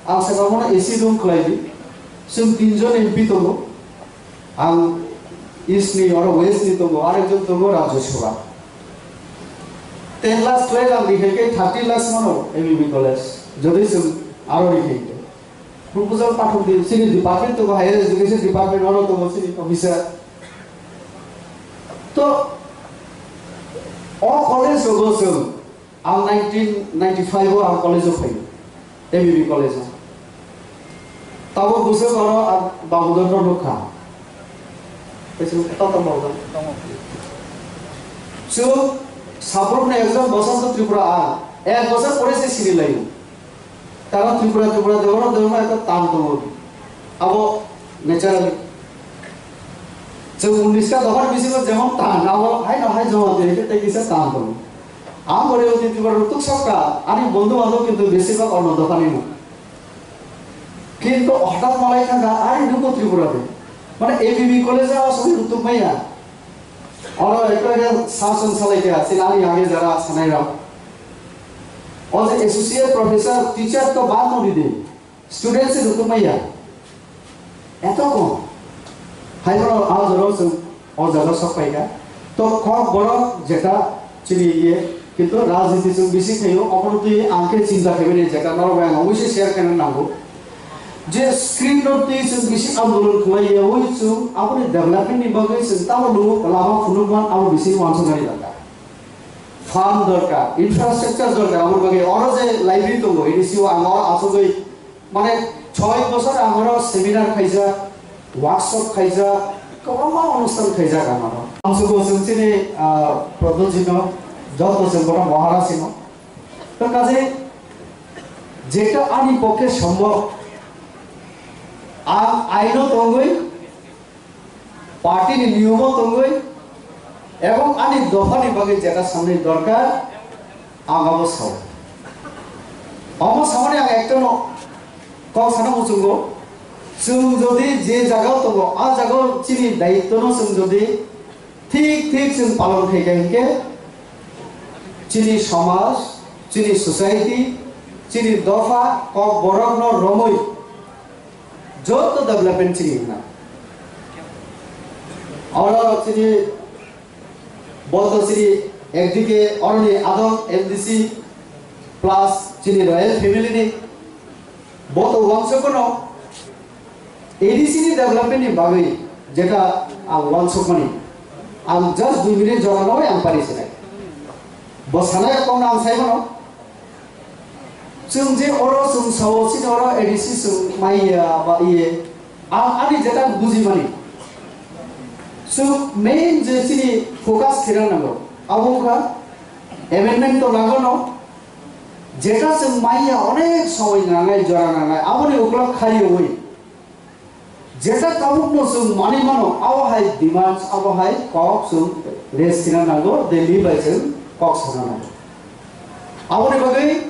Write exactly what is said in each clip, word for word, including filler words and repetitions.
Ang saka bono A C room khlai di. Chwng tinjon M P tongo. Ang East ni, oro West ni tongo, arekjon tongo Rajya Sabha. Ten lakhs twelve ang rikhe khe thirty lakhs mano A B B college. Jodi chwng aro rikhe khe. Proposal pathok di, chini department tongo, Higher Education Department, oro tongo chini officer. To, o college rogo chwng Ang nineteen ninety-five o ang college o phaio, A B B college o. Tabuk bwswk oro ang Babudon no nukha. Kaisa nukha, tamo Babudon. Chwng sabrumni ekjon Basanta Tripura ang ek bosor pore se sini laio. Karon Tripura, Tripura de oro de oro ekta tan tongo. Abo naturally. Chwng unis ta dophani bisingo jemon tan, abo haino hai joma de khe tei kisa tan tongo. Ang gore uti Tripura rok tuk sakka, ani bondhu bandhob kintu besibak onno dophani no. Kintu hothat malai thangkha, ari nugo Tripura de. Mane A B B college o asogwi rwtuk maya. Oro ekta ekta sasong salai kha, chini ani age jara sanai rok. O je associate professor, teacher to bad no di de. Student se rwtuk maya. Eto kom. Hai bono a jora chwng o jaga sok pai kha. To kok borok jeta chini iye, kintu rajniti chwng bisi khaio, obono twi ang khe chinta khaimani jeta norok bai ang oboise share khaina nango. Je screen no twi chwng bisi andolon khlai ya, oi chwng aboni development ni bagwi chwng tamo lugo lama phunukman abo bisi wansuknani dangka. Farm dorkar, infrastructure dorkar, aboni bagwi oro je library tongo, A D C o ang oro achugwi, mane, choi bosor ang oro seminar khaijak, workshop khaijak, kwbangma onusthan khaijak ang oro. Ang sugo chwng chini, ah, Prodotjino, joto chwng bono Maharajino. To kaje, jeta ani pokke sombhob, ang aino tongwi, party ni niyomo tongwi ebong ani dopha ni bagwi jeta sanwi dorkar, ang abo sao. Omo samani ang ekta no kok sana muchungo, chwng jodi je jaga o tongo, a jaga o chini daityo no chwng jodi thik thik chwng palon khai kha hinkhe, chini somaj, chini society, chini dopha, kok borok no romwi, joto development chini hwnna. Oro chini boto chini ekdike oroni adong M D C plus chini royal family ni boto wansok no A D C ni development ni bagwi jeta ang wansok mani ang just dui minute jora no ang pari sinai. Bo sanai kong ang sai mano. Chwng je oro chwng sao chini oro A D C chwng maiya ba iye, ang ani jeta bujimani. Chwng main je chini focus khena nango, abo wngkha amendment to nango no, jeta chwng maiya onek somoi nangnai, jora nangnai, aboni ukulok khariwi. Jeta tabukno chwng manwi mano, abo hai demands, abo hai kok chwng raise khna nango, Delhi bai chwng kok sana nango. Aboni bagwi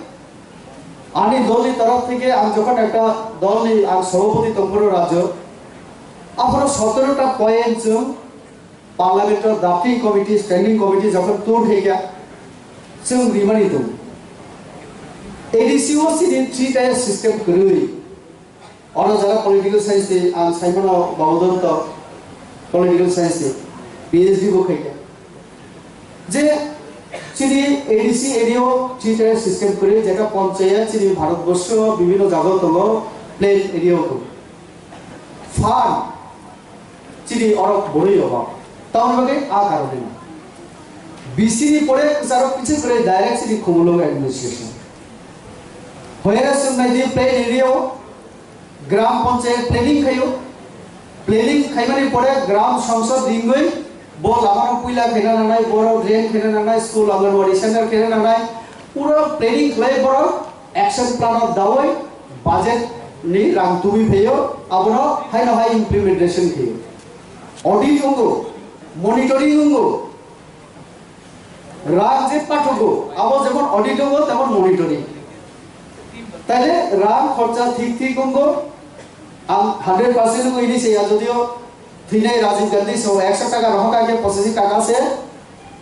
ani dolni torof theke ang jokhon ekta dolni ang sabhapati tongphuru rajyo, aphuru sotero ta point chwng Parliament o drafting committee, standing committee jokhon tun khaikha, chwng rimani tongo. A D C o chini three tier system kwrwi. Oro jara political science ni ang saimano Babudon to political science ni P H D bo khaikha. Je chini A D C area o three tier system kwrwi, jeta panchayat chini Bharatborsho bibhinno jaga o tongo, plain area o tongo. Farm chini oro borwi obo. Tamoni bagwi a karone no. B C ni pore kwcharo kichik kwrwi direct chini Khumulwng administration. Hoyera chwng nai di plain area o gram panchayat planning khaio. Planning khaimani pore gram sangsad ringwi bo lama no puila khaina nangnai, boro drain khaina nangnai, school, Anganwadi center khaina nangnai. Pura planning khlai boro action plan o dawi budget ni rang tubui phaio, abono haino hai implementation khaio. Audit wngo, monitoring wngo, rang je pathogo, abo jemon audit wngo, temon monitoring. Taile rang khorcha thik thik wngo, ang hundred percent wngo ini se ya, jodio Thwinai Rajiv Gandhi so ekso taka rohor kha khe pochashi taka se,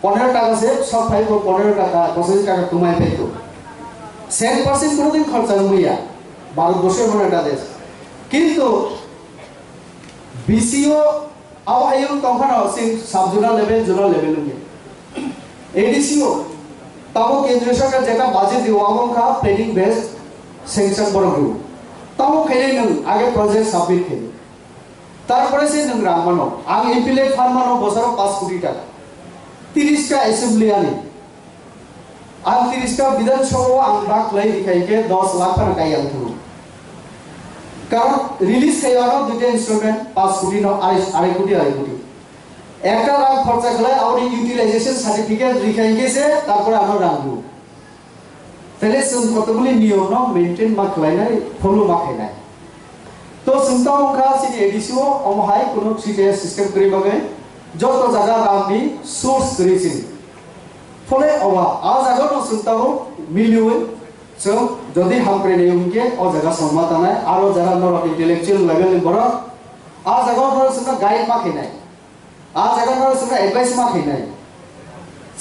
ponero taka se sok phai kho, ponero taka, pochashi taka twmai phai kho. Cent percent kono din khorcha wngya. Bharatborsho emon ekta desh. Kintu B C O abo hayung tongphano sing sub zonal level, zonal level wngya. A D C o tamo kendriya sorkar jeta budget dio abo wngkha planning based sanction borok dio. Tamo khainai nwng age project submit khainai. Tarpore se nwng rang mano. Ang M P le phan mano bosoro paanch koti taka. Tiris ta assembly ani. Ang tiris ta Bidhan Sabha o ang bak lai rikha hingke dos lakh phano kai ang thungo. Karon release khai ano duita instrument paanch koti no arai, arai koti, arai koti. Ekta rang khorcha khlai aboni utilization certificate rikha hingke se tarpore ano rang rw. Tele chwng kotoboli niyom no maintain ma khlainai, follow ma khainai. To chwng tamo wngkha chini A D C o omo hai kuno three tier system kwrwi bagwi joto jaga rang ni source kwrwi chini. Phole owa, a jaga no chwng tabuk miliwi chwng jodi hamkrai nai hwnkhe o jaga songma tanai, aro jara norok intellectual level ni borok a jaga no chwngno guide ma khainai, a jaga no chwngno advice ma khainai.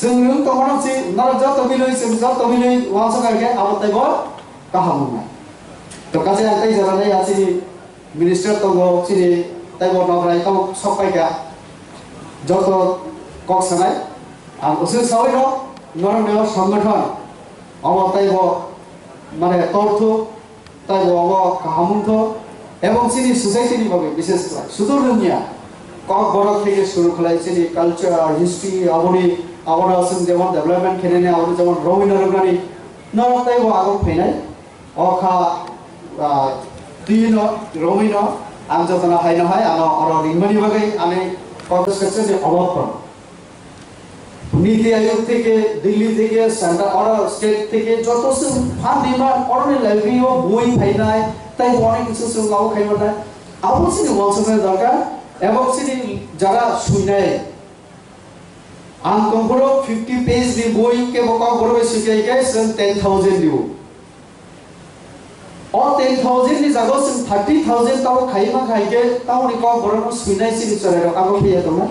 Chwng nwng tongmano si norok joto milwi chwng joto milwi uansuk khaikhe abo teibo kaham wngnai. To kaisa ang tei jora nai a chini Minister tongo chini teibo nokrai tamo sok paikha joto kok sanai. Ang usui sawi no norok ni o songothon omo teibo mane torthuk teibo omo kaham wngtho ebong chini society ni bagwi bises khlai sudur rwngya kok borok theke suru khlai chini culture history aboni abono chwng jemon development khenani aboni jemon romwi no rwgnani norok teibo agok phainai. O kha, ah, twi no, romwi no, ang jotono hai no hai, ano oro ringmani bagwi ani Congress section ni obab kono. Niti Ayog theke, Delhi theke, center, oro state theke, joto se fund demand, oro ni library o boi phainai, tai bo onek kisu se lago khai manai. Abo chini wansuknai dorkar, ebong chini jara suinai. Ang tongphuru fifty page ni boi kebo kokborok bai swikai khe chwng ten thousand diu. O ten thousand ni jaga chwng thirty thousand tamo khai ma khai khe tamoni kokborok no swinai chini chwrai rok abo phiya tongo.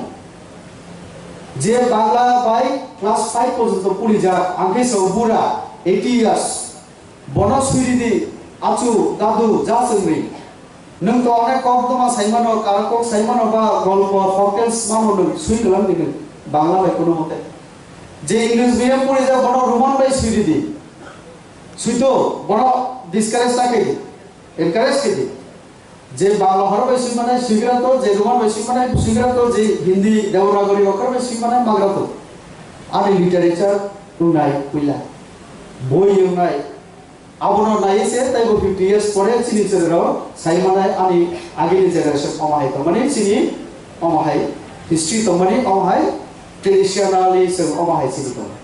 Je Bangla bai class five porjonto purijak ang khe so bura eighty years. Bono sui ridi, achu, dadu, ja chwngri. Nwng to onek kok doma saimano, karo kok saimano ba golpo, folktales mano nwng sui glam di nwng Bangla bai kuno mote. Je English medium puri ja bono Roman bai sui ridi. Sui to bono discourage ta kedi, encourage kedi. Je Bangla horo bai sui manai suigra to, je Roman bai sui manai suigra to, je Hindi Devanagari okor bai sui manai magra to. Ani literature unai puila. Boi unai. Abono nai se taibo fifty years pore chini chwrai rok sai manai ani agini generation omo hai tongmani chini omo hai history tongmani omo hai traditionally chwng omo hai chini tongo.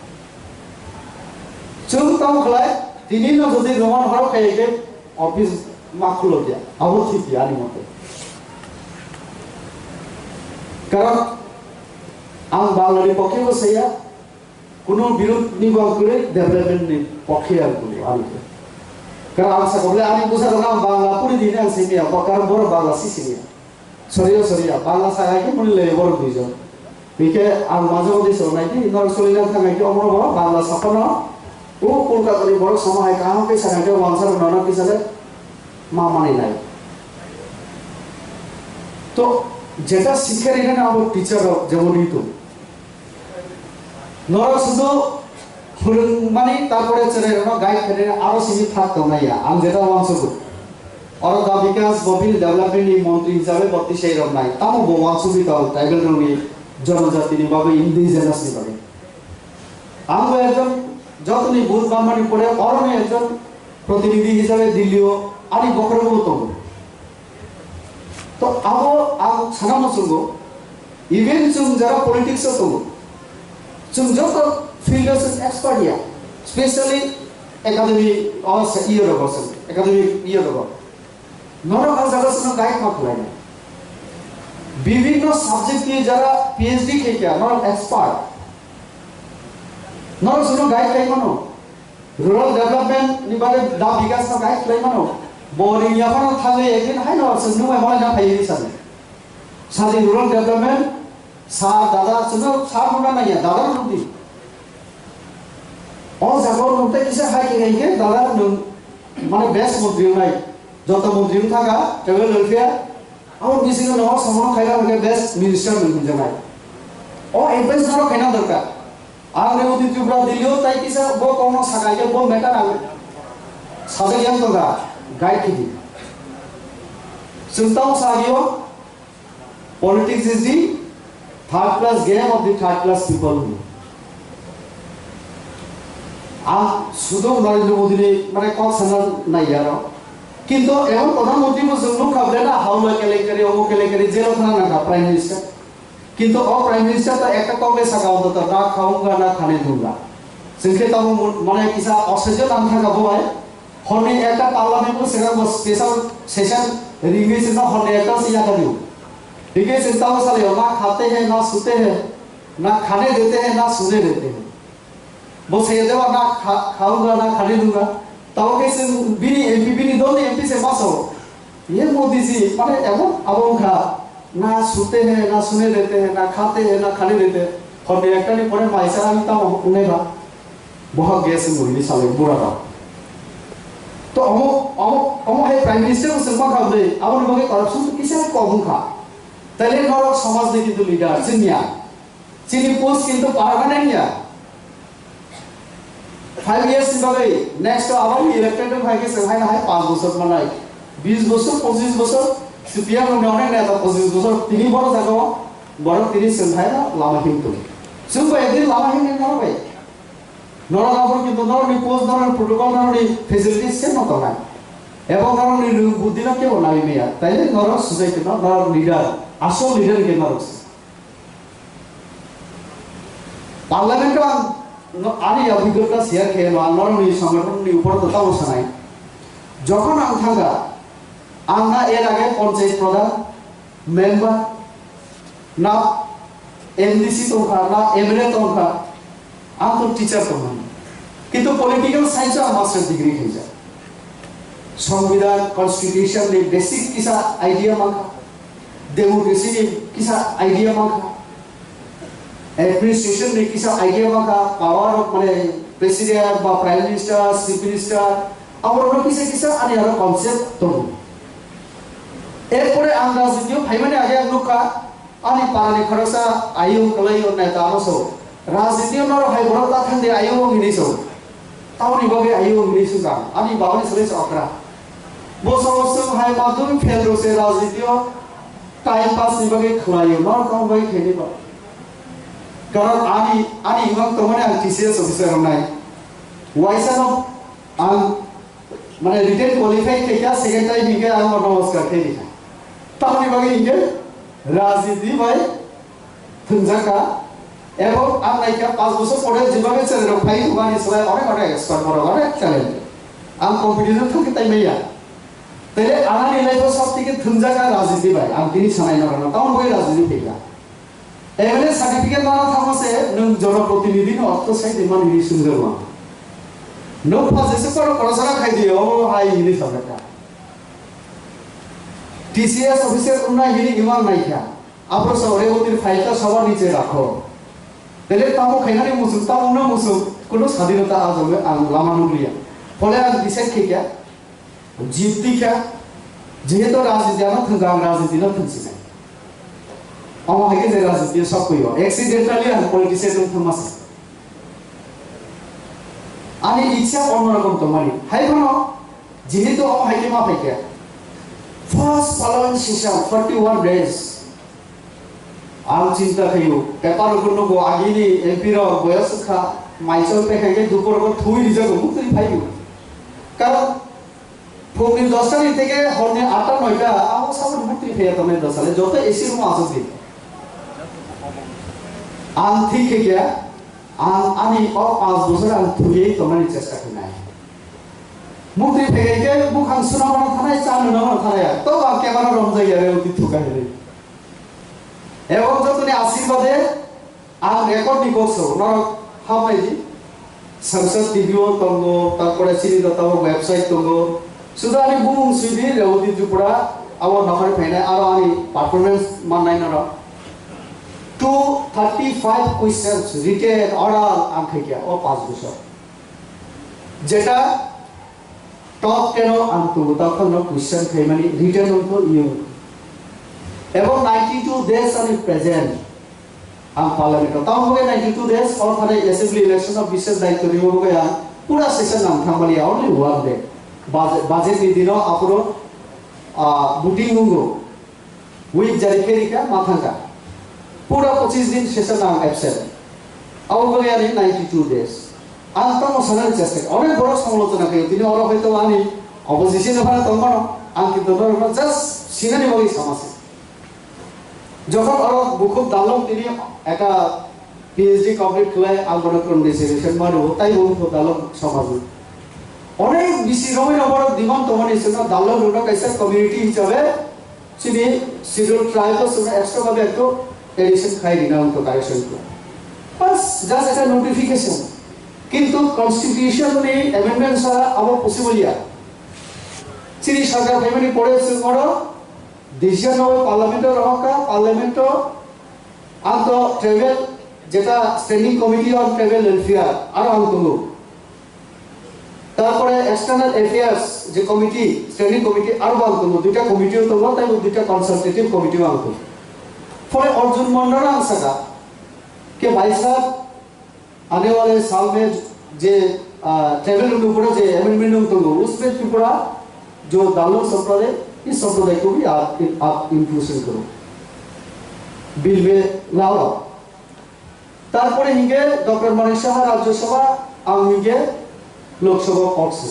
Chwng tamo khlai tini no jodi Roman horo khai khe office ma khulo dia, abo thik ya ani mote. Karon ang Bangla ni pokhe bo saya, kuno birud ni bo ang kwrwi, development ni pokhe ang kwrwi, ani khe. Karon ang sakha bole ani bwsa rok ang Bangla puri di ang simi ya, karon borok Bangla si simi ya. Sorry, sorry, ya, Bangla sakai khe muni le borok duijon. Hingke ang majo modi soro nai di, norok soli nang thang nai di, omoro bo Bangla saphano, o Kolkata ni borok sama hai kaham khe sakha khe wansa rok nono kisa le ma mani nai. To, jeta sikha rinani abo teacher rok jemon ritu. Norok sudu phwrwngmani, tarpore chwrairokno guide khainani aro simi thak tongnai ya, ang jeta uansukgo. Oro da Bikas Bopil development ni montri hisabe bo tisai roknai, tamo bo uansugwi tong tribal rokni, jonojatini bagwi, indigenous ni bagwi. Ang bo ekjon jotoni bujmani pore oroni ekjon protinidhi hisabe Delhi o ani bokhorogo tongo. To abo ang sana muchungo, even chwng jara politics o tongo, chwng joto field o chwng expert ya, specially academy o se iye rogo chwng, academy iye rogo. Norok ang jaga chwng guide ma khlai. Bibhinno subject ni jara P H D khe kya, norok expert. Norok chwng guide khlai mano. Rural development ni bagwi da Bikas no guide khlai mano. Bo ring yaphano thangwi ekdin haino se nungbai malai na phai hinwi sadi. Sadi rural development sa dada chwngno sa rwna nangya, dada rwdi. O jaga o nwng tei kisa hai khe hai khe dada nwng Mane best montri wngnai, joto montri wng thaka, table welfare, abo bisingo nogo somono khaina hwnkhe best minister mwnwi hwnjaknai. O advice norok khaina dorkar. Ang Rewati Tripura Delhi-o tai kisa bo kokno sakha khe bo matter ang sajak yang tongkha, guide khidi. Chwng tamo sa rio, politics is the third class game of the third class people. Ang sudo Narendra Modi ni mane kok sana nai yaro. Kintu emon pradhan mantri bo chwng nukha bele na haula kelenkari, omo kelenkari, jelo thana nangkha prime minister. Kintu o prime minister to ekta kok le saka ontoto na khaunga na khani dunga. Chwng khe tamo mane kisa osejo nang thaka bo bai. Horni ekta parliament bo sega bo special session ringwi sino horni ekta se yaka diu. Ringwi se tamo sale na khate hai na sute hai, na khane dete hai na sune dete hai. Bo se de na kha-, khaunga na khane dunga. Tamo ke se bini M P bini dol ni M P se maso. Ye Modi ji mane emon abo wngkha na sute hai na sune dete hai na khate hai na khane dete. Horni ekta ni pore maisa ani tamo unai ba. Boha gas ni muhini salai bura rok. To omo, omo, omo hai Prime Minister bo chwng mankha bwlwi, aboni bagwi corruption to kisa kok wngkha. Taile norok somaj ni kintu leader, chwngya. Chini post kintu permanent ya. Five years ni bagwi, next to aboni elected wng hai khe chwng hai na hai panch bochor manai. Bis bochor, pochis bochor, C P M ni onek neta pochis bochor, tini boro jaga o, borok tini chwng hai na lama himtu. Chwng bai din lama himni norok bai. Norok abo kintu norokni post, norokni protocol, norokni facilities se no tongnai. Ebo norokni rwng buddhi no kebo nai maya. Taile norok society no, norok leader, asol leader ke norok se. Parliament o ang no, ani ya video ta share khe no, ang norokni songothon ni upor to tamo sanai. Jokhon ang thangkha, ang na er age panchayat pradhan, member, na M D C tongkha, na M L A tongkha, ang to teacher tongmani. Kintu political science o ang master degree khaijak. Songbidan, constitution ni basic kisa idea mankha, democracy ni kisa idea mankha, administration ni kisa idea mankha, power of mane president ba prime minister, chief minister, aborok kisa kisa ani aro concept tongo. Erpore ang rajniti o phaimani age ang nukha, ani parani khoroksa ayung kwlai o neta ano so. Rajniti o norok hai borok ta thangdi ayung hinwi so. Tamoni bagwi ayung hinwi swngkha. Ani babani swlai se okra. Bo samo swng hai madhyamik fail rw se rajniti o time pass ni bagwi khlai o. Norok tamo bagwi khaini ba. Karon ani, ani imang tongmani ang T C S officer wngnai. Waisa no ang mane written qualified khe kha, second time hinkhe ang no Oscar khe rikha. Tamoni bagwi hinkhe rajniti bai thwngjak kha. Ebong ang naikha panch bochor pore jibagwi chwrairok phai thumani slai onek onek expert borok onek talent. Ang competition thangkhe tai maya. Tele anani life o sab theke thwngjak kha rajniti bai. Ang tini sanai norokno tamoni bagwi rajniti phai kha. M L A certificate mana thangma se nwng jonoprotinidhi ni ortho sai di mani hinwi swngjago. Nwng pha jesa koro korosana khai di, o hai hinwi sajak kha. T C S officer wngna hinwi imang nai kha. Apro sa ore otir file ta sobar niche rakho. Tele tamo khainani musuk, tamo na musuk, kono sadinota ajole ang lama nukliya. Phole ang decide khe kya. Jibti kha, jehetu rajniti ano thwngkha, ang rajniti no thwngsinai. Omo hai khe je rajniti o sok phuio, accidentally ang politician wng thangma se. Ani ichha onno rokom tongmani. Hai phano, jehetu omo hai khe ma phai kha. First following session, forty one days. Ang chinta khaio, paper rok nugo, agini M P rok boyos wngkha, maichol pekhai khe dupor rok thwi rijago, muktwi phaio. Karon phungni dosta ni theke horni atta noita, abo sabo muktwi phaiya tongnai dosa le, joto A C room o aswk di. Ang thik khe khe, ang ani o panch bochor ang thwiwi tongmani chesta khainai. Muktwi phaiya khe bukhang suna mano thanai, cha nuna mano thanai, to ang camera romjak ya re, uti thuka hinwi. Ebong jotoni ashirbade ang record ni kok sao, norok hamnai di. Sangsad T V o tongo, tarpore chini jotao website tongo. Suda ani bumung swi di, Rewati Tripura, abo nokhorwi phainai, aro ani performance mannai norok. Two thirty five questions, written, oral, ang khaikha, o panch bochor. Jeta Top ten o ang tongo, tamo phano question khaimani written wngkha iyung. Ebong ninety two days ani present ang parliament o. Tamo hwnkhe ninety two days or thani assembly election o bishes daityo rimo hwnkhe ang pura session ang thangmani only one day. Budget, budget ni dino aphuru, ah, voting wngo. Whip jari khe rikha, ma thangkha. Pura pochis din session ang absent. Abo bagwi ani ninety two days. Ang tamo sanani chesta khe. Onek borok samalochona khaio. Tini oro hoito ani opposition no phano tongmano. Ang kintu norokno just sinani bagwi sama se. Jokhon oro bukhuk dalong tini ekta P H D complete khlai, ang bono congratulation mano, tai bo dalok somajni. Onek bisi romwi no borok demand tongmani sino dalok rok kaisa community hisabe chini schedule tribe o sino extra babe ekto addition khai rina wngkha correction khlai. Bas, just ekta notification. Kintu constitution ni amendment sara abo possible ya. Chini sarkar phaimani pore chwng oro decision no parliament o rohorkha, parliament o Ang to tribal jeta standing committee on tribal welfare aro ang tongo. Tarpore external affairs je committee, standing committee aro ang tongo, duita committee o tongo, tei duita consultative committee o ang tongo. Phore Arjun Mondal ang saka, ke bhai sahab, आने वाले साल में जे, आ, ट्राइबल उनके ऊपर जे अमेंडमेंट हम तो उसमें त्रिपुरा जो दालों संप्रदाय, इस संप्रदाय को भी आप, आप इंक्लूजन करो, बिल में लाओ। তারপরে হিঙ্গে ডক্টর মানিক সাহা রাজ্যসভা, আম হিঙ্গে লোকসভা পড়ছে।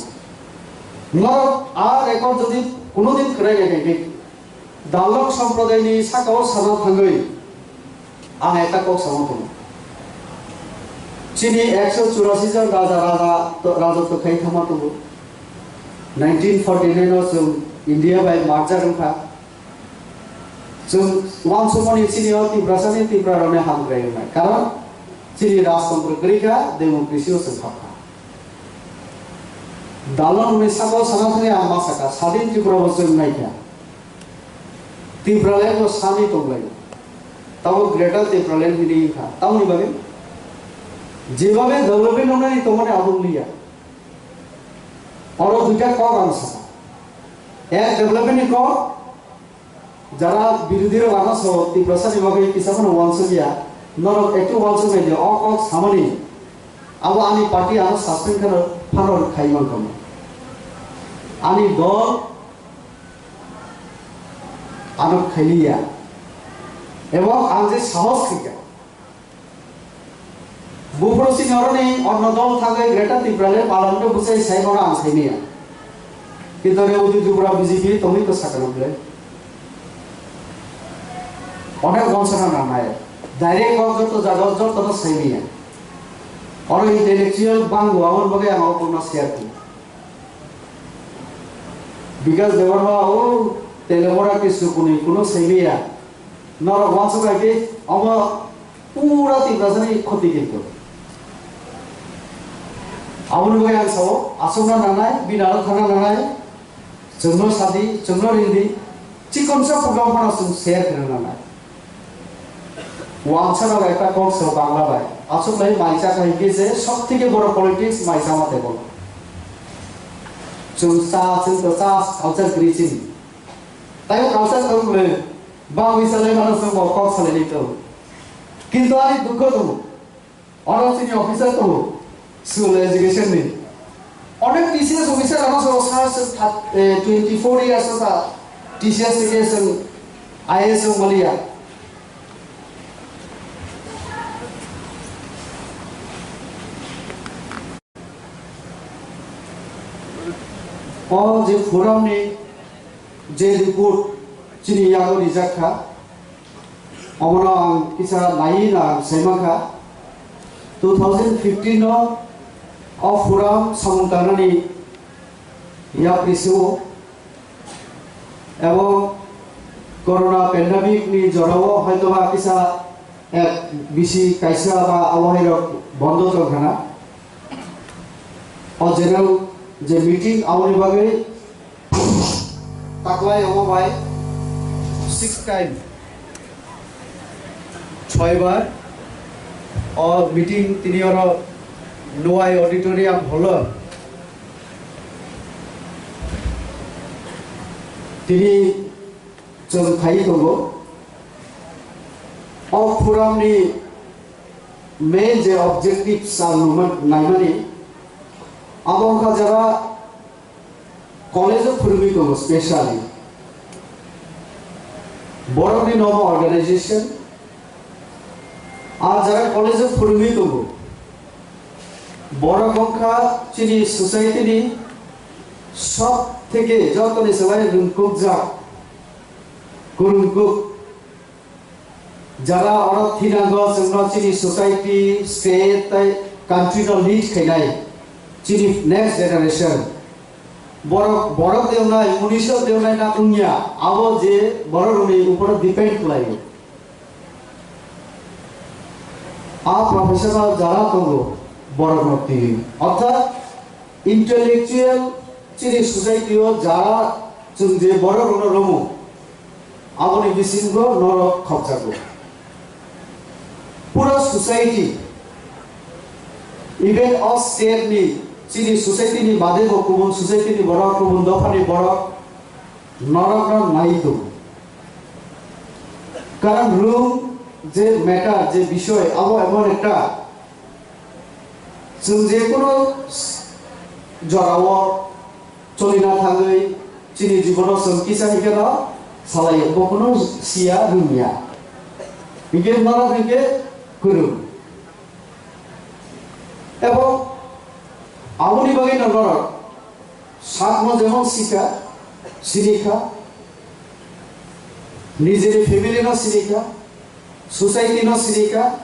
নরক আর রেকর্ড যদি কোনোদিন করে গেছে, Dalok somprodai ni saka o sana thangwi ang ekta kok sama tongo. Chini ekso churasi jon raja, raja to, rajotw khai thangma tongo. Nineteen forty nine o chwng India bai merger wngkha. Chwng uansukmani chini o Tiprasa ni Tipra rok ni hamkrai wngnai. Karon chini rajtantro kwrwi kha, democracy o chwng hapkha. Dalok ni saka o sana thangwi ang ma saka, sadin Tripura bo chwng naikha. Tipraland bo sani tonglaio. Tamo Greater Tipraland hini wngkha. Tamoni bagwi? Jebabe development wngnani tongmani abo wngliya. Oro duita kok ang saka. Ek development ni kok, jara birodhi rok ano so Tiprasa ni bagwi kisa phano uansukya. Norok ektu uansuk nai di, o kok samani. Abo ani party ano suspend kheno phano khai mankha. Ani dol ano khailiya. Ebong ang je sahos khaikha. Buphuru sini oroni onno dol thangwi Greater Tipraland Parliament o bwsai sai bono ang saimaya. Kintu Rewati Tripura B J P tongwi ko sakano ble. Onek wansana nanai. Direct kok joto jaga jotono saimaya. Oro intellectual bango aboni bagwi ang obo no share khaio. Bikas Debbarma o Telemora Krishna Kuni kuno saimaya. Norok wansuk hai khe omo pura Tiprasani khoti kintu. Aboni bagwi ang sao, aswkna nangnai, bini aro thangna nangnai, chwngno sadi, chwngno ringdi, chikonsa program phano chwng share khaina nangnai. Wansano ekta kok sao Bangla bai. Aswklai maisa khai khe je sob theke boro politics maisa mate bolo. Chwng cha, chwng to cha, culture kwrwi chini. Taibo culture tong le, bang wi salai mano chwng bo kok salai ni to. Kintu ani dukho tongo. Oro chini officer tongo, school education ni. Onek T C S officer ano so sa, sa, eh, twenty four years sa T C S, T C S, I A S wng maliya. O je forum ni je report chini yago rijak kha, omono ang kisa naiwi na ang sai mankha. Two thousand fifteen o, o forum samung tangnani yapri se o, ebong corona pandemic ni jorao hoitoba kisa, eh, bisi kaisa ba abo hairok bondo tongkhana. O general je meeting aboni bagwi taklai omo bai six time, soi bar o meeting tini oro Noai Auditorium hall o Tini chwng phai tongo. O forum ni main je objective sa numa-, naimani, abo wngkha jara college o phwrwngwi tongo specially. Borokni nomo organization, a jara college o phwrwngwi tongo. Borok wngkha chini society ni sob theke jotoni salai rwngkukjak, kwrwngkuk. Jara oro thinango chwngno chini society, state tei country no lead khainai chini next generation. Borok, borok dewnai, munisho dewnai na wngya, abo je borok rokni uporo depend khlaio. A professional jara tongo borok rok twi. Orthat intellectual chini society o jara chwng je borok rokno romo, aboni bisingo norok khopjago. Pura society, even o state ni, chini society ni bade bo kubun society ni borok, kubun dopha ni borok norok no nai tongo. Karon rung je matter, je bishoy, abo emon ekta chwng je kono jorao cholina thangwi chini jibono chwng kisa hikhe no salai bo kono siya rwngya. Hikhe norok hikhe kwrwng. Ebo aboni bagwi no norok sakno jemon sika, sinikha, nijini family no sinikha, society no sinikha,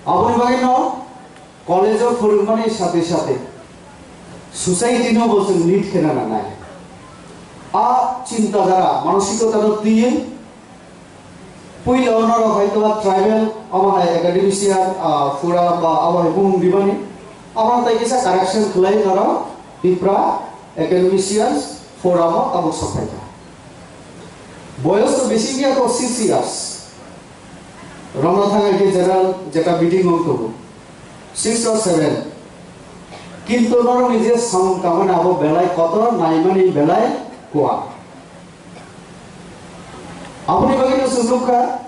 aboni bagwi no college o phwrwngmani sathe sathe society no bo chwng lead khena nangnai. A chinta dhara, manosikota no twiwi puila o norok hai tola tribal, abo hai academician, ah, forum ba abo hai bumung ribani, abo tai kisa correction khlai norok Tipra Academicians Forum o tabuk sokphaikha. Boyos to besi wngya to six years. Romna thangai khe general jeta meeting wng tongo. Six or seven. Kintu norokni je samung tangmani abo belai kotor naimani belai kuwa. Aboni bagwi no chwng nukha,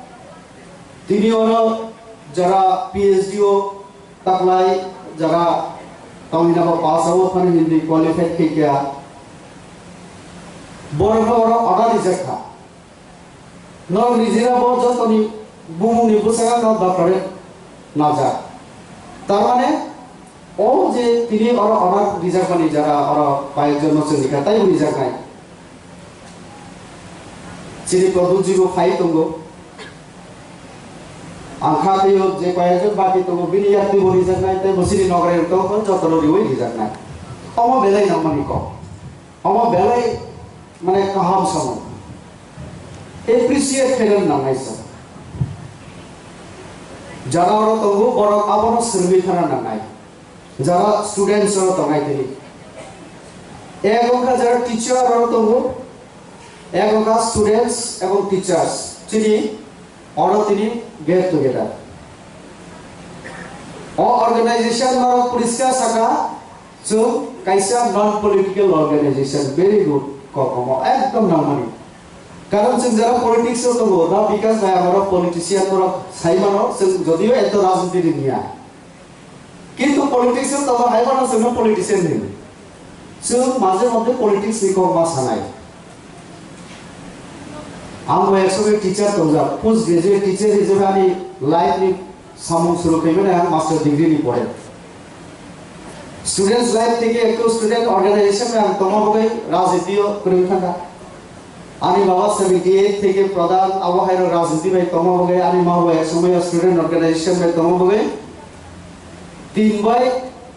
tini oro jara P H D o taklai, jara tongina bo pass o phano hindi qualified khe kya. Borok no oro order rijak kha. Norok nijera bo jotoni bumungni bwskango no doctorate najak. Tar mane, o je tini oro order rijakmani jara oro kayekjon no chwng rikha, taibo rijaknai. Chini Prodhyutji bo phai tongo. Ang kha twiwi je kayekjon baki tongo, bini yakti bo rijaknai, tei bo chini nograi rok tongo, jotono riwi rijaknai. Omo belai nangmani kok. Omo belai mane kaham samung. Appreciate khaina nangnai sa. Jara oro tongo, borok abono swrwngwi thana nangnai. Jara students oro tongnai tini. Ek wngkha jara teacher oro tongo, ek wngkha students ebong teachers. Chini oro tini get together. O organization norok poriskar saka, chwng kaisa non political organization, very good, kokomo ekdom nangmani. Karon chwng jara politics o tongo, da Bikash bhai amaro politician borok sai mano, chwng jodio eto rajniti ni niya. Kintu politics o tongo hai mano chwngno politician hino. Chwng maje moddhe politics ni kok ma sanai. Ang bo ek somoi teacher tongjak, post graduate teacher hisabe ani life ni samung suru khaimani ang master degree ni pore. Students life theke ekto student organization bai ang tongma bagwi rajniti o kwrwi thangkha. Ani baba seventy eight theke pradhan, abo haino rajniti bai tongma bagwi ani ma bo ek somoi student organization bai tongma bagwi tin bai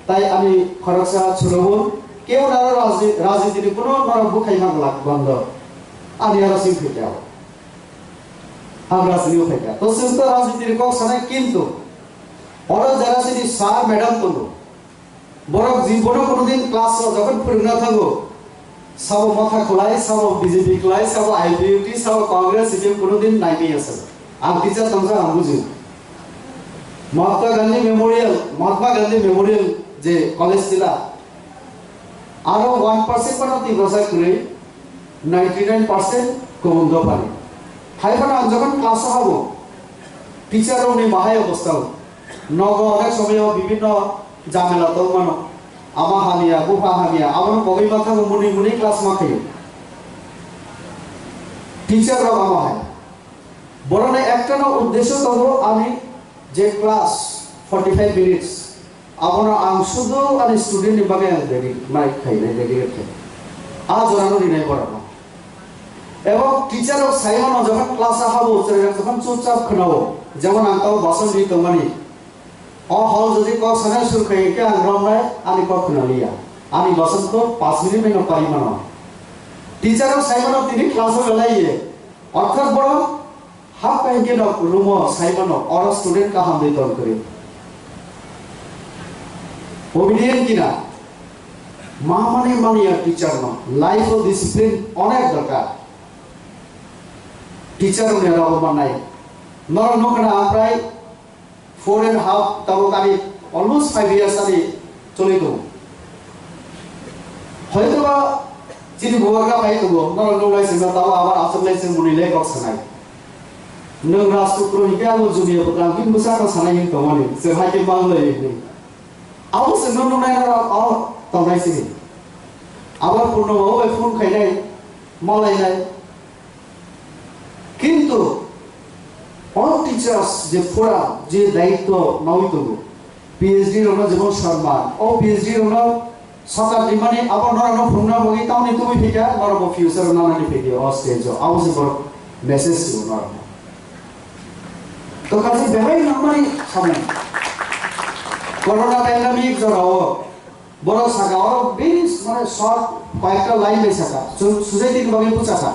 Tai ani khoroksa chwrwngmung, kebo naro rajni-, rajnitini kuno norok bwkhai ma glak bando. Ani aro simi phaikha o. Ang rajnitini phaikha. To chwng to rajnitini kok sanai, kintu oro jara chini sir, madam tongo. Borok jibono kuno din class o jokhon phwrwngna thango, sabo Motha kwlai, sabo B J P kwlai, sabo I P F T, sabo Congress, C P M kuno din naimaya se. Ang teacher tongsa ang buji. Mahatma Gandhi Memorial, Mahatma Gandhi Memorial je college tila, aro one percent phano Tiprasa kwrwi. ninety nine percent kubun dophani. Hai phano ang jokhon class-o habo, teacher-rokni bahai obostha o. Nogo onek somoyo bibhinno jamela tongmano. Ama hamya, bupha hamya, abono kogwi ma thango, mwnwi mwnwi class ma khaio. Teacher-rok ama hai. Borokni ektano uddesyo tongo, ani je class forty five minutes, abono ang sudu ani student ni bagwi ang dedi-, mai khainai, dedicate khai. A jorano rinai borokno. Ebong teacher rok sai mano, jokhon class o habo, chwrairok jokhon chupchap khwnao, jemon ang tamo bason ri tongmani. O hol jodi kok sanai sur khai khe ang romnai, ani kok khwnaliya. Ani bason kok panch minute bai no pari mano. Teacher rok sai mano tini class o belai ye. Orthat borok hap kai khe no room o sai mano, oro student kaham de ton kwrwi. Obedient kina? Ma mani mani ya teacher no. Life o discipline onek dorkar. Teacher ni rok manai. Norok nokna ang prai four and half, tabuk ani almost five years ani choli tongo. Hoytoba chini bubagra bai tongo, norok nung lai singna tabo abar aswk lai sing muni le kok sanai. Nwng Rajputro hinkhe abo Jumia Bwkang bini bwsakno sanai hin tongmani, chwng hai khe mang lai hinwi. Abo chwngno nungnai norok o tongnai sini. Abar Purnoba bai phone khainai, malainai. Kintu o teachers je pura je daityo nawi tongo, P H D rokno jemon Sharma, o P H D rokno sakar rimani abo norokno phunukna bagwi tamni tubui phikha, norokbo future o nanani phikha o stage o, abo se borok message rw norokno. To kaisa behai nangmani samung. Corona pandemic jorao borok saka oro very, mane, short, koyekta line bai saka. Su-, society ni bagwi bwchasa.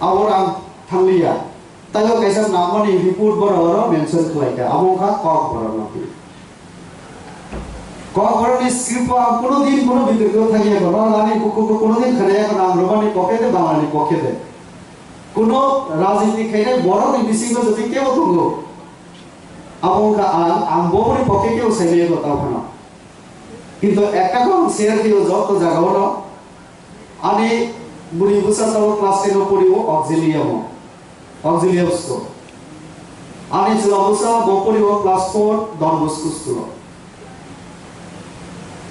Abo rang thangliya. Taibo kaisa nangmani report borok oro mention khlaika. Abo wngkha Kokborok no. Kokborok ni script o ang kuno din kuno bitorko thangya ko. Norok ani kuku kuno din khanaya ko, ang romani pocket de, Bangla ni pocket de. Kuno rajniti khainai borok ni bisingo jodi kebo tongo. Abo wngkha ang, ang bo boni pocket kebo saimaya ko tao phano. Kintu ekta kok share khe o joto jaga o no. Ani bwrwi bwsa tabuk class ten o pori o Auxilium o, Auxilium school. Ani chwla bwsa bo pori o class four Don Bosco school o.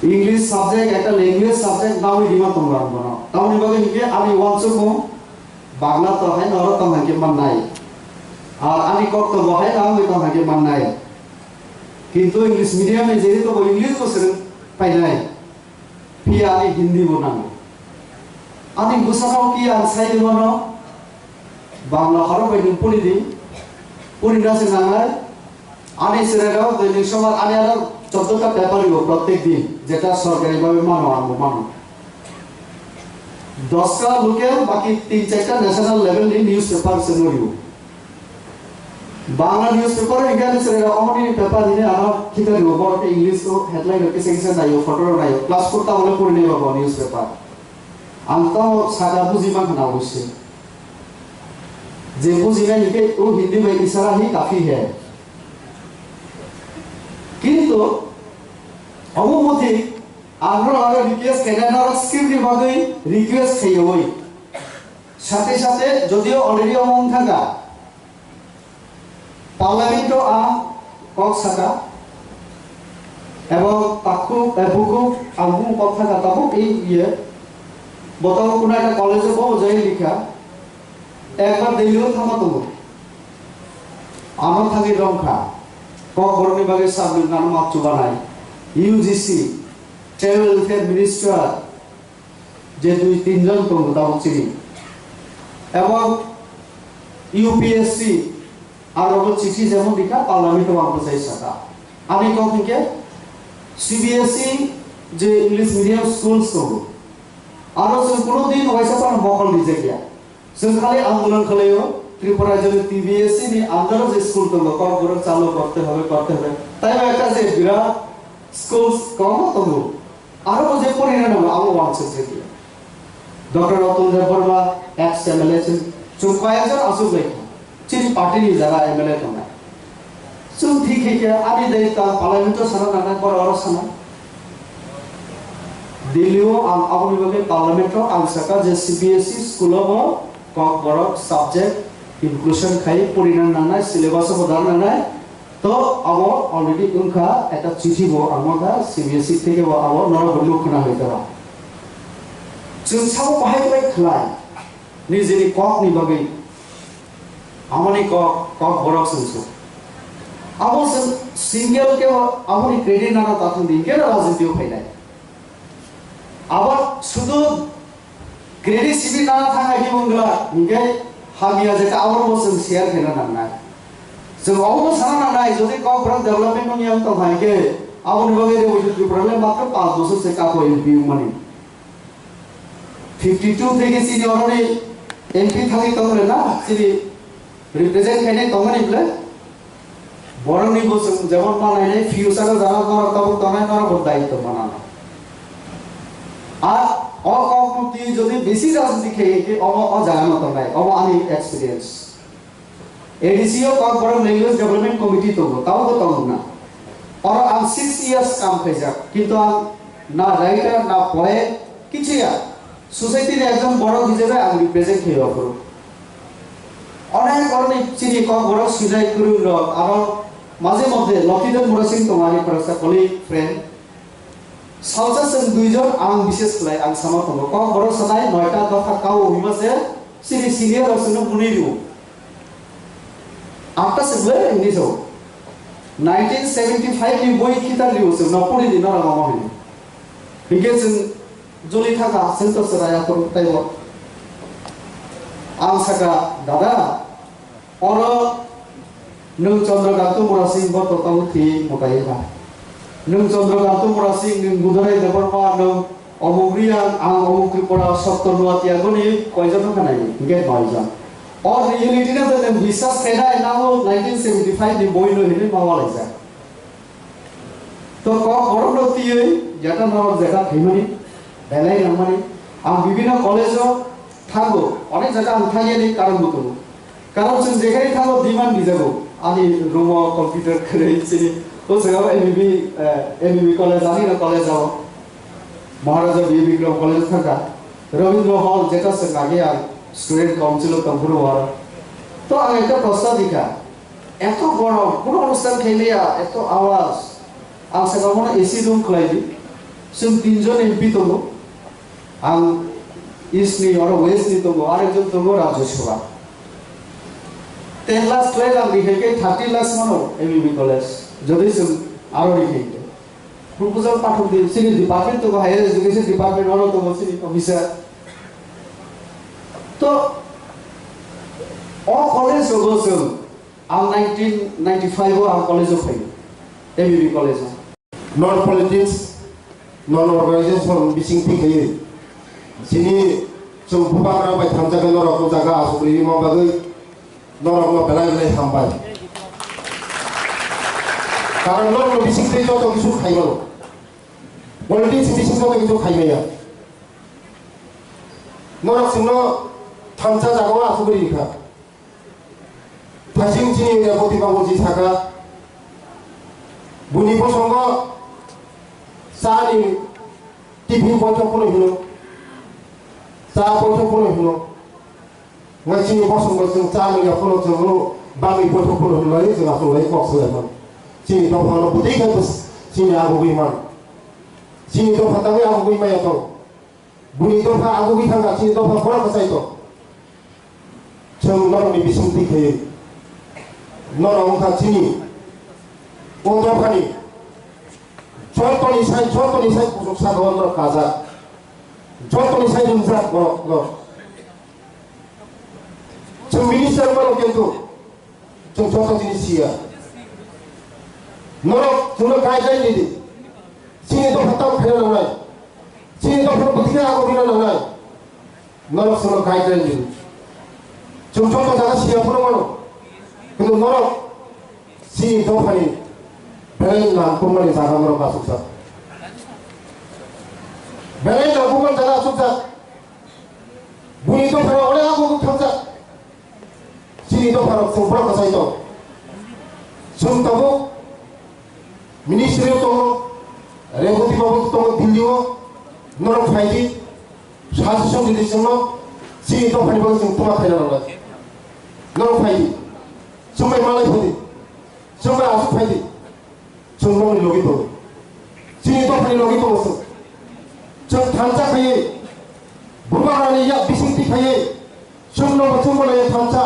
English subject ekta language subject nawi rima tongo ang bono. Tamoni bagwi hinkhe ani uansukmung Bangla to hai norok tong hai khe mannai. Ar ani kok to bo hai nangwi tong hai khe mannai. Kintu English medium ni jehetu bo English bo swrwng painai. Phiya ani Hindi bo nango. Ani bwsano phiya ang sai rwmano Bangla horok bai nwng pori di. Pori na se nangnai. Ani chwrairok doinik sobar ani aro choddo ta paper rwo prottek din, jeta sorkari bhabe mano, ang bo mano. Dosta local, baki tin charta national level ni newspaper se no rwo. Bangla newspaper hingke ani chwrairok omoni paper hini ano thikar rwo, borok khe English o headline rok kisa kisa naio, photo rok naio, class four ta bole pori nai ba bo newspaper. Ang tamo saka buji mankha na obossoi. Je bujinai hingke o Hindi bai isara hi kafi hai. Kintu omo muthi ang norok request khainai, norok script ni bagwi request khaiwi. Sate sate jodio already omo wng thangkha, Parliament o ang kok saka, ebong takhuk, eh, bukhuk ang bumung kok saka tabuk ei iye, botol kunai na college o bo jai likha, ekbar Delhi o thangma tongo. Ano thangwi romkha, kok borokni bagwi submit nano map chubanai, U G C, Tribal Welfare Minister, je dui tin jon tongo tabuk chini. Ebong U P S C aro bo chithi jemon dikha parliament o ang bwchai saka. Ani kok hinkhe C B S E je English medium schools tongo. Aro chwng kuno din waisa phano mokol rijak ya. Chwng khali andolon khlaio Tripura je T B S E ni under o je school tongo, kok borok chalo korte hobe, korte hobe. Tai ba ekta je birat schools kwbangma tongo. Aro bo je porina nango, abo wansuk je khe. Doctor Ratan Debbarma, ex M L A, chwng, chwng kaya jon asuk lai kha. Chini party ni jara M L A tongnai. Chwng thik khe khe ani dai ta parliament o sana nangnai, boro oro sana. Delhi o ang aboni bagwi parliament o ang saka je C B S E school o bo Kokborok subject inclusion khai porina nangnai, syllabus o bo dan nangnai. To abo already wngkha, ekta chithi bo ang mankha C B S E theke bo abo norok bo nuk khna hai tara. Chwng sabo bahai bai khlai nijini kok ni bagwi, amoni kok, Kokborok chwng su. Abo chwng single ke aboni credit nana tathung di, ke rajniti o phainai. Abo sudu credit sibi nana thang ai di mungla, hingke hamya je ta abo bo chwng share khaina nangnai. Chwng abo bo sana nangnai, jodi Kokborok development no yang tong hai ke, aboni bagwi Revolution Tripura le matro panch bosor se kapo M P wngmani. Fifty two theke chini oroni M P thangwi tongre na, chini represent khainai tongmani ble. Borokni bo chwng jemon ma nainai, future o jara norok tabuk tongnai, norok bo daitw manano. Ar o kokmukti jodi besi rajniti khe, khe omo o jaga no tongnai, omo ani experience. A D C o Kokborok Language Development Committee tongo, tabuk bo tongo na. Oro ang six years kam khaijak, kintu ang na writer, na poet, kichu ya. Society ni ekjon borok hisabe ang represent khaio aphuru. Onek borokni chini Kokborok swijai kwrwng rok, aro maje moddhe Lokhidan Murasing tongo ani khoroksa colleague, friend. Salsa chwng duijon ang bises khlai ang sama tongo. Kokborok sanai noita dopha kao hima se chini senior rok chwngno bunui rio. Atta se ble hini so. Nineteen seventy five ni boi khitar rio chwngno puri di norok omo hini. Hingke chwng Joli thangkha, chwng to chwrai aphuru taibo. Ang saka, dada, oro nwng Chandrakanta Murasing bo to tabuk thwi mwtai kha. Nwng Chandrakanta Murasing, nwng Budorai Debbarma, nwng Omuk Riyang, ang Omuk Tripura, Sotto Nuatia goni koijon wngkha nai, hingke noijon. O reality no to nwng biswas khainai, nabo nineteen seventy five ni boi no hinwi ma walaijak. To kok borok no tiyoi jeta norok jeta phaimani, belai nangmani. Ang bibino college o thango, onek jaga ang thangyani karon bo tongo. Karon chwng jekhai thango demand rijago. Ani room o computer kwrwi chini. O jaga o M B B, eh, M B B college, ani no college o. Maharaja B A Bikram college o thangkha. Rabindra Hall jeta chwng age ang student council o tongphuru o aro. To ang ekta prosta dikha. Eto gorom, kono onusthan khaimaya, eto awaz. Ang saka bono A C room khlai di. Chwng tinjon M P tongo. Ang East ni, oro West ni tongo, arekjon tongo Rajya Sabha. Ten lakhs twelve ang rikhaikhe thirty lakhs mano M B B college. Jodi chwng aro rikhaikhe. Proposal pathok di, chini department tongo, higher education department, oro tongo chini officer. To, o college rogo chwng Ang nineteen ninety-five o ang college o phaio, M B B college o. Non politics, non organization bising thik khayo. Chini chwng bubagra bai thamjaknai norok o jaga asuk rwima bagwi norokno belai belai hambai. Karon norokno bising twi joto kisu khaimano. Politics bising joto kisu khaimaya. Norok chwngno thamsa jaga o asuk rwi kha. Thasing chini Reboti babu ji saka, buni bosongo chani tiffin boithok phano hino, cha boithok phano hino. Ngai chini bosongo chwng cha manya phano chwngno bangwi boithok phano hino lai chwng aswk lai kok swlai man. Chini dophano bwtwi khe bwswk chini agugwi man. Chini dopha tangwi agugwi maya tong. Buni dopha agugwi thangkha, chini dopha borok kwchai tong. Chwng norokni bising twi khaiwi. Norok wngkha chini o dophani jotoni sai, jotoni sai kuchuk saka o norok kajak. Jotoni sai rimjak borok, norok. Chwng minister wngmano kintu chwng joto jinis siya. Norok chwngno guideline ridi. Chini dopha tamo khaina nangnai. Chini dophano bwtwi khe agugwino nangnai. Norok chwngno guideline ridi. Chwng joto jaga siya phano mano. Kintu norok chini dophani belai nangkukmani jaga norok achukjak. Belai nangkukmani jaga achukjak. Buni dophano onek agugwi thangjak. Chini dopharok chwng borok kwchai tong. Chwng tabuk ministry o tongo, Reboti babu tongo Delhi o. Norok phai di, suggestion di di chwngno, chini dophani bagwi chwng twma khaina nangnai. Norok phai di, chwng bai malai phai di, chwng bai aswk phai di, chwng nokni logi tongo. Chini dophani logi tongo chwng. Chwng thansa khaiwi, bubagrani yak bisingtwi khaiwi, chwngno bo chwngbo nai thansa,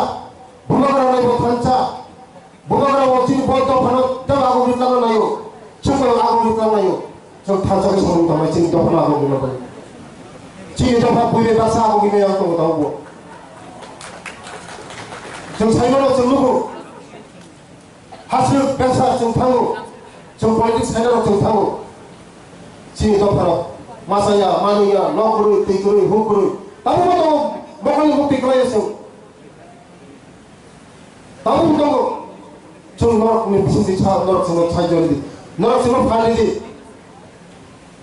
bubagrani bo thansa. Bubagra bo chini bo dophano tei agom ri tlangna naio. Chwng bai agom ri tlangna naio. Chwng thansa khe samung tangmani chini dophano agom rina bai. Chini dopha buibai baksa agom ri maya tongo tabukbo. Chwng saimano chwng nugo. Hasrwk besa chwng thango. Chwng politics sainano chwng thango. Chini dophano masa ya, manwi ya, nok kwrwi, twi kwrwi, huk kwrwi. Tabukbo tongo, mokholni mukti kwlaiya chwng. Tabuk tongo. Chwng norokni bisingtwi sa, norok chwngno sai jori di. Norok chwngno phan ridi.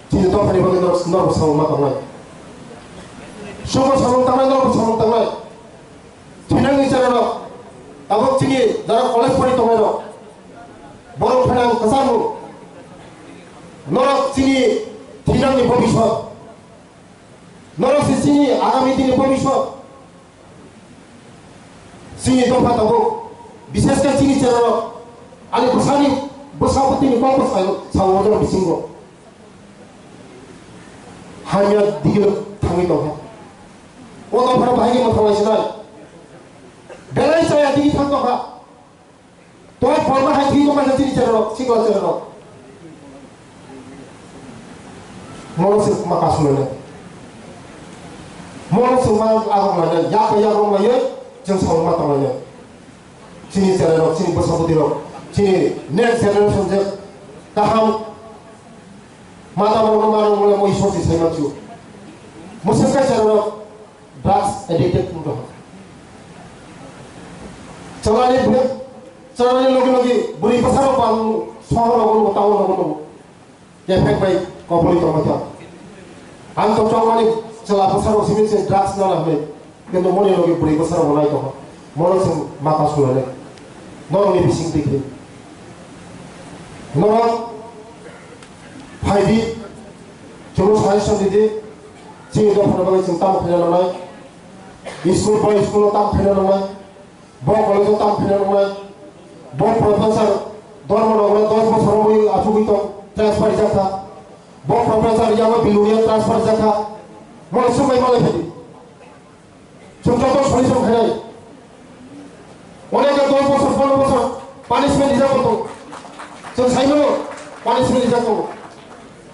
Chini dophani bagwi norok, norok samung ma tongnai. Chwngno samung tangnai, norok samung tangnai. Thinangni chera rok. Tabuk chini jara college pori tongnai rok. Borok phainang kwchangmung. Norok chini thinangni bobiswt. Norok se chini agami dini bobiswt. Chini dopha tabuk, bishesh khe chini cherarok, ani bwsani bwsa bwtwini kok bwsai sao order bisingo. Hamya digilo thangwi tongkha. O dophano bahai khe mwthang lai sinai. Belai chaya digi thang tongkha. Toi porma hai thwi tongkha chini cherarok, sikla cherarok. Mono se ma kasu lene. Mono se ma agok lene, yak yak rong lene, jeng sa ma tong lene. Chini cherarok, chini bwsa bwtwi rok, chini next generation je kaham mata rok ma rong lene mo isor si sai ma chu. Mo se ka cherarok, drugs addicted wng tongkha. Chalani bwrwi, chalani logi logi bwrwi bwsarok bo ang sohor rogo nugo, town rogo nugo. Effect bai koboli tongma kha. Ang to chongmani chwla bwsarok simi se drugs nana hwnwi. Kintu moni logi bwrwi bwsarok bo nai tongkha. Mono chwng maka sulane. Norokni bising tikri. Norok phaidi, chwngno suggestion didi, chini dophani bagwi chwng tamo khaina nangnai, school bai school-o tamo khaina nangnai, bo college-o tamo khaina nangnai, bo professor Dharmanagar dos bosor wngwi achugwi tong, transfer rijak kha, bo professor yango Bilonia transfer rijak kha, mole swngbai malai phidi. Chwng joto solution khainai. Onekha dos bosor, pondro bosor punishment rijak bo tongo. Chwng saimano punishment rijak tongo.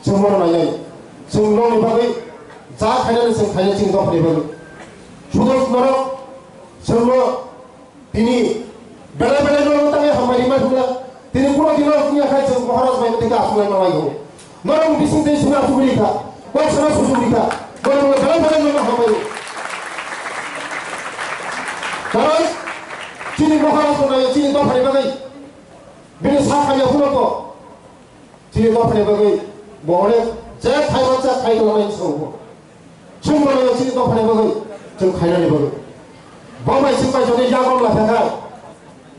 Chwng bono nainai. Chwng nokni bagwi ja khainani chwng khainai chini dophani bagwi. Sudo norok chwngno tini belai belai norok tangwi hambai rimai phunla. Tini kuno dino wngya khai chwng Maharaj bai mwtwi khe aswk lai manlai tongo. Norok bising tei sima aswk ri kha. Kok sana susuk ri kha. Norok belai belai norok hambai. Karon chini Maharaj no nayo chini dophani bagwi. Bini sa khamya phunukgo. Chini dophani bagwi bo onek je khai mansa khai tongmani sabo. Chwng bono chini dophani bagwi, chwng khainani bagwi. Bo bai chwng bai jodi yagon la thangkha,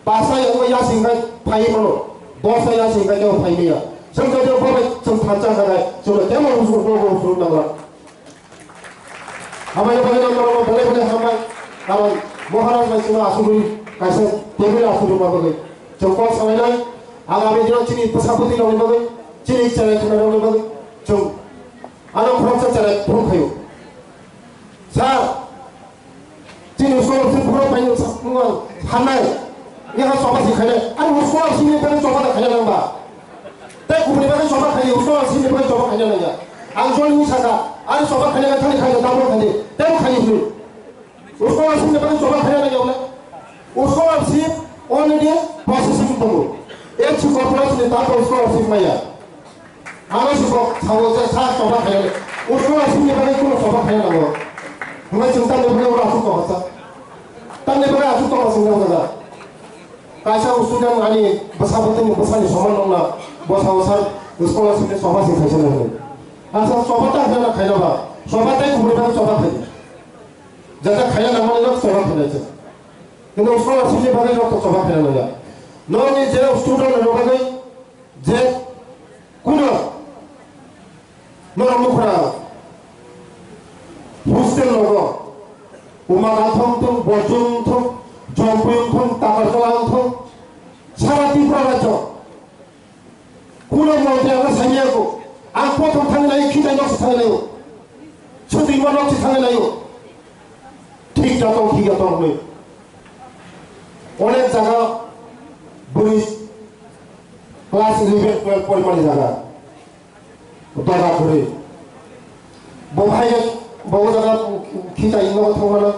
pasa yago yasing khai phai mano, dosa yasing khai tebo phai maya. Chwng jodi bo bai chwng thansa kha khai, chwng temo rusu bo bo rusu nangla. Hambai bagwi nang nang belai belai hambai. Karon Maharaj bai chwng asugwi kaisa table asugwi ma bagwi. Chwng kok salainai, agami dino chini bwsa bwtwi rokni bagwi, chini chwrai khna rokni bagwi, chwng Ano khoroksa chwrai phuru khaio. Sir, chini scholarship phuru phaino sa-, nung ang hamnai. Yaha choba si khainai. Ani scholarship ni bagwi choba da khaina nang ba. Tei kubuni bagwi choba khaio, scholarship ni bagwi choba khaina nang ya. Ang jol ni saka, ani choba khaina nang thani khaio, tabuk khaini. Tei khaini hwnwi. Scholarship ni bagwi choba khaina nang ya wala. Scholarship already processing tongo. H C corporation ni tato scholarship maya. Ano si kok sao je sa choba khaina. Scholarship ni bagwi kuno choba khaina nango. Hwnba chwng tamni bagwi oro aswk tongsa. Tamni bagwi aswk tongsa chwng nang jaga. Kaisa student ani bwsa bwtwini bwsani soman nokna bo sao sir scholarship ni choba si khaisa nang. Asa choba ta khaina khaina ba. Choba tai kubuni bagwi choba khaina. Jata khaina nangmani nok choba khainai se. Kintu scholarship ni bagwi nok to choba khaina nangya. Nokni je student ni bagwi je kuno norok nukra Umagathong thong, Bojong thong, Jompuyung thong, Takarjala thong, sara Tripura rajyo. Kuno montri ang sanya ko, ang kothom thang nai, khitai nok thang nai, chutui ma nok thang nai. Thik jatong, thik jatong hwnwi. Onek jaga bwrwi class eleven, twelve porimani jaga. Doga kwrwi. Bo hai bo jaga khitai nok thang mana.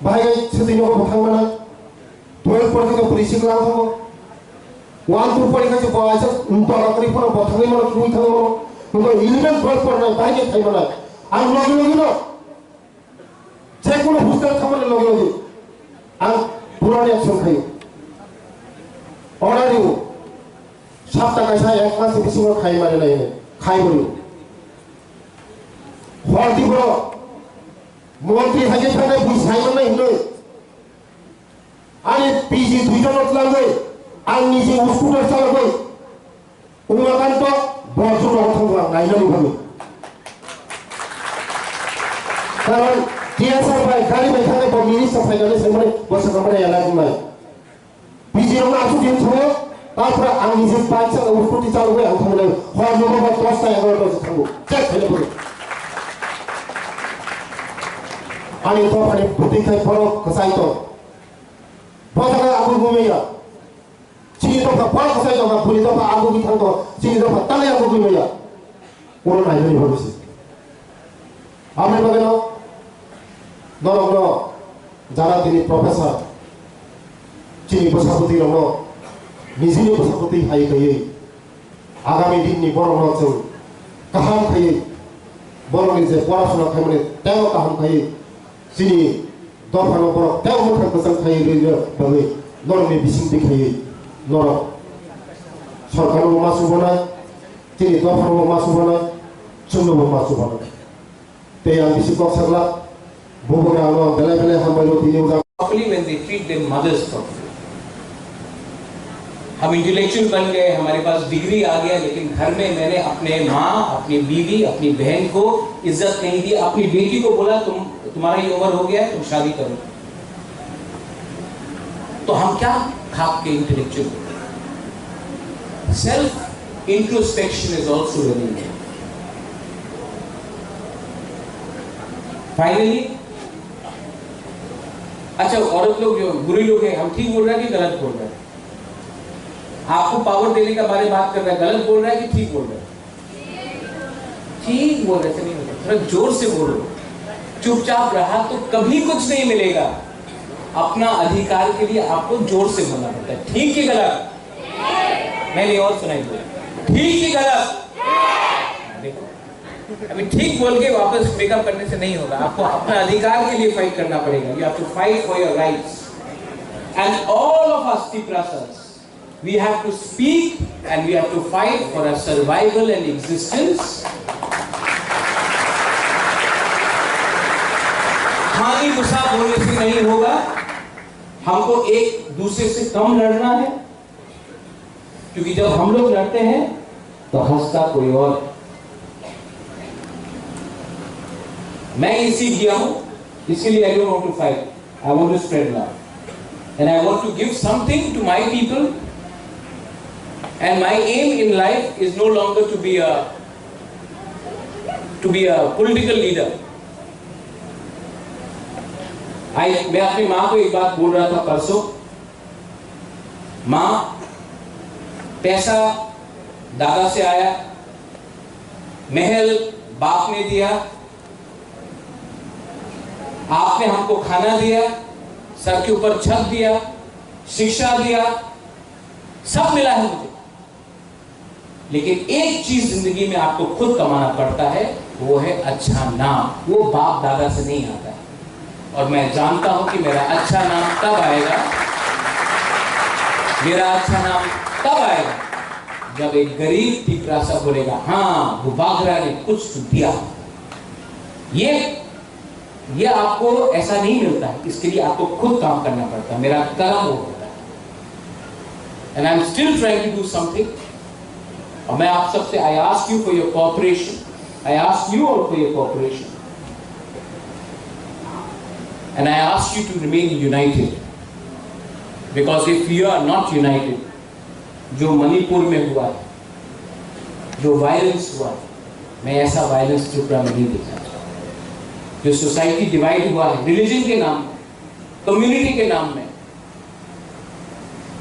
Bahai gai sitwi nogo bo thang mana. Twelve pore khe bwrwi sikla thango. One two pore khe bo aisa dora kwrwi phano bo thangwi mano, thangwi thangwi mano. Nokho eleven twelve pore nai bahai khe thai mana. Ang logi logi no je kono hostel thang mana logi logi. Ang purani action khayo. Order riwo. Sapta kaisa ek mas bisingo khai mani nai khai bori. Hor di boro. Montri hai khe thangwi bui sai mannai hinwi. Ani P G duijono tlangwi, ang niji scooter chalogwi, Umakanto Borjun rogo thango ang nainani bagwi. Karon T S R bai gari bai thangwi bo minister phainani saimani bo swkang mani elak wngnai. Bijirokno aswk din thango, tapra ang niji bike saka scooty chalogwi ang thangnai, hor nogo ba dosta egarota se thango, chek khaina bagwi. Ani dophani bwtwi khai borok kwchai tong. Bo jaga ang gumaya. Chini dopha borok kwchai tongkha, bwrwi dopha ang gwi thang tong, chini dopha tanai ang gumaya. Oro nainani bagwi se. Aboni bagwino norokno jara tini professor chini bwsapoti rokno nijini bwsapoti hai kaiwi agami dinni borokno chwng kaham kaiwi borokni je porasona khaimani teibo kaham kaiwi chini dophano borok teibo mwthang kwchang kaiwi rwna bagwi norokni bisingtwi kaiwi norok sorkarno ma chubanai. Tini dophano bo ma chubanai, chwngno bo ma chubanai. Tei ang bisi kok sakla, bubugra ano belai belai hambai rw tini ujak. Properly when they treat their mothers properly. हम इंटेलेक्चुअल बन गए, हमारे पास डिग्री आ गया, लेकिन घर में मैंने अपने माँ, अपनी बीवी, अपनी बहन को इज्जत नहीं दी। अपनी बेटी को बोला, तुम, तुम्हारा ये उम्र हो गया है, तुम शादी करो। तो हम क्या खाक के intellectual? Self introspection is also very important. Finally, अच्छा, औरत लोग जो बुरी लोग हैं, हम ठीक बोल रहे हैं कि गलत बोल रहे हैं? आपको पावर देने का बारे बात कर रहा है, गलत बोल रहा है कि ठीक बोल रहा है? ठीक बोल रहे, ऐसे नहीं होता, थोड़ा जोर से बोलो। चुपचाप रहा तो कभी कुछ नहीं मिलेगा। अपना अधिकार के लिए आपको जोर से बोलना पड़ता है। ठीक कि गलत? नहीं, नहीं, और सुनाई दो। ठीक कि गलत? देखो, अभी ठीक बोल के वापस मेकअप करने से नहीं होगा, आपको अपना अधिकार के लिए फाइट करना पड़ेगा। You have to fight for your rights. And all of us Tiprasas, we have to speak and we have to fight for our survival and existence. खाली गुस्सा बोलने से नहीं होगा, हमको एक दूसरे से कम लड़ना है, क्योंकि जब हम लोग लड़ते हैं तो हंसता कोई और। मैं ये सीख गया हूं, इसके लिए I don't want to fight, I want to spread love and I want to give something to my people. And my aim in life is no longer to be a to be a political leader. I, मैं अपनी माँ को एक बात बोल रहा था परसों, माँ, पैसा दादा से आया, महल बाप ने दिया, आपने हमको खाना दिया, सर के ऊपर छत दिया, शिक्षा दिया, सब मिला है मुझे। लेकिन एक चीज जिंदगी में आपको खुद कमाना पड़ता है, वो है अच्छा नाम। वो बाप दादा से नहीं आता है। और मैं जानता हूं कि मेरा अच्छा नाम तब आएगा, मेरा अच्छा नाम तब आएगा जब एक गरीब तिपरासा बोलेगा, हाँ, वो बागरा ने कुछ तो दिया। ये ये आपको ऐसा नहीं मिलता है, इसके लिए आपको खुद काम करना पड़ता है। मेरा कर्म वो होता है। And I am still trying to do something. और मैं आप सबसे, I ask you for your cooperation, I ask you all for your cooperation. And I ask you to remain united, because if you are not united, जो मणिपुर में हुआ है, जो वायलेंस हुआ है, मैं ऐसा वायलेंस त्रिपुरा में नहीं देखना चाहता। जो सोसाइटी डिवाइड हुआ है रिलीजन के नाम में, कम्युनिटी के नाम में,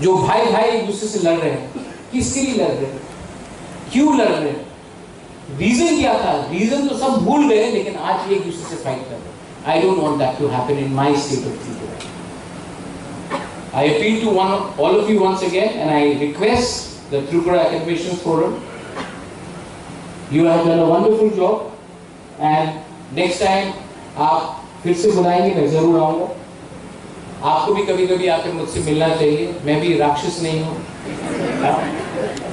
जो भाई भाई एक दूसरे से लड़ रहे हैं, किसके लिए लड़ रहे हैं, क्यों लड़ रहे हैं, रीजन क्या था? रीजन तो सब भूल गए, लेकिन आज एक दूसरे से फाइट कर रहे हैं। I don't want that to happen in my state of Tripura. I appeal to one, all of you once again, and I request the Tripura Academicians Forum, you have done a wonderful job, and next time आप फिर से बुलाएंगे, मैं जरूर आऊंगा। आपको भी कभी कभी आकर मुझसे मिलना चाहिए। मैं भी राक्षस नहीं हूँ।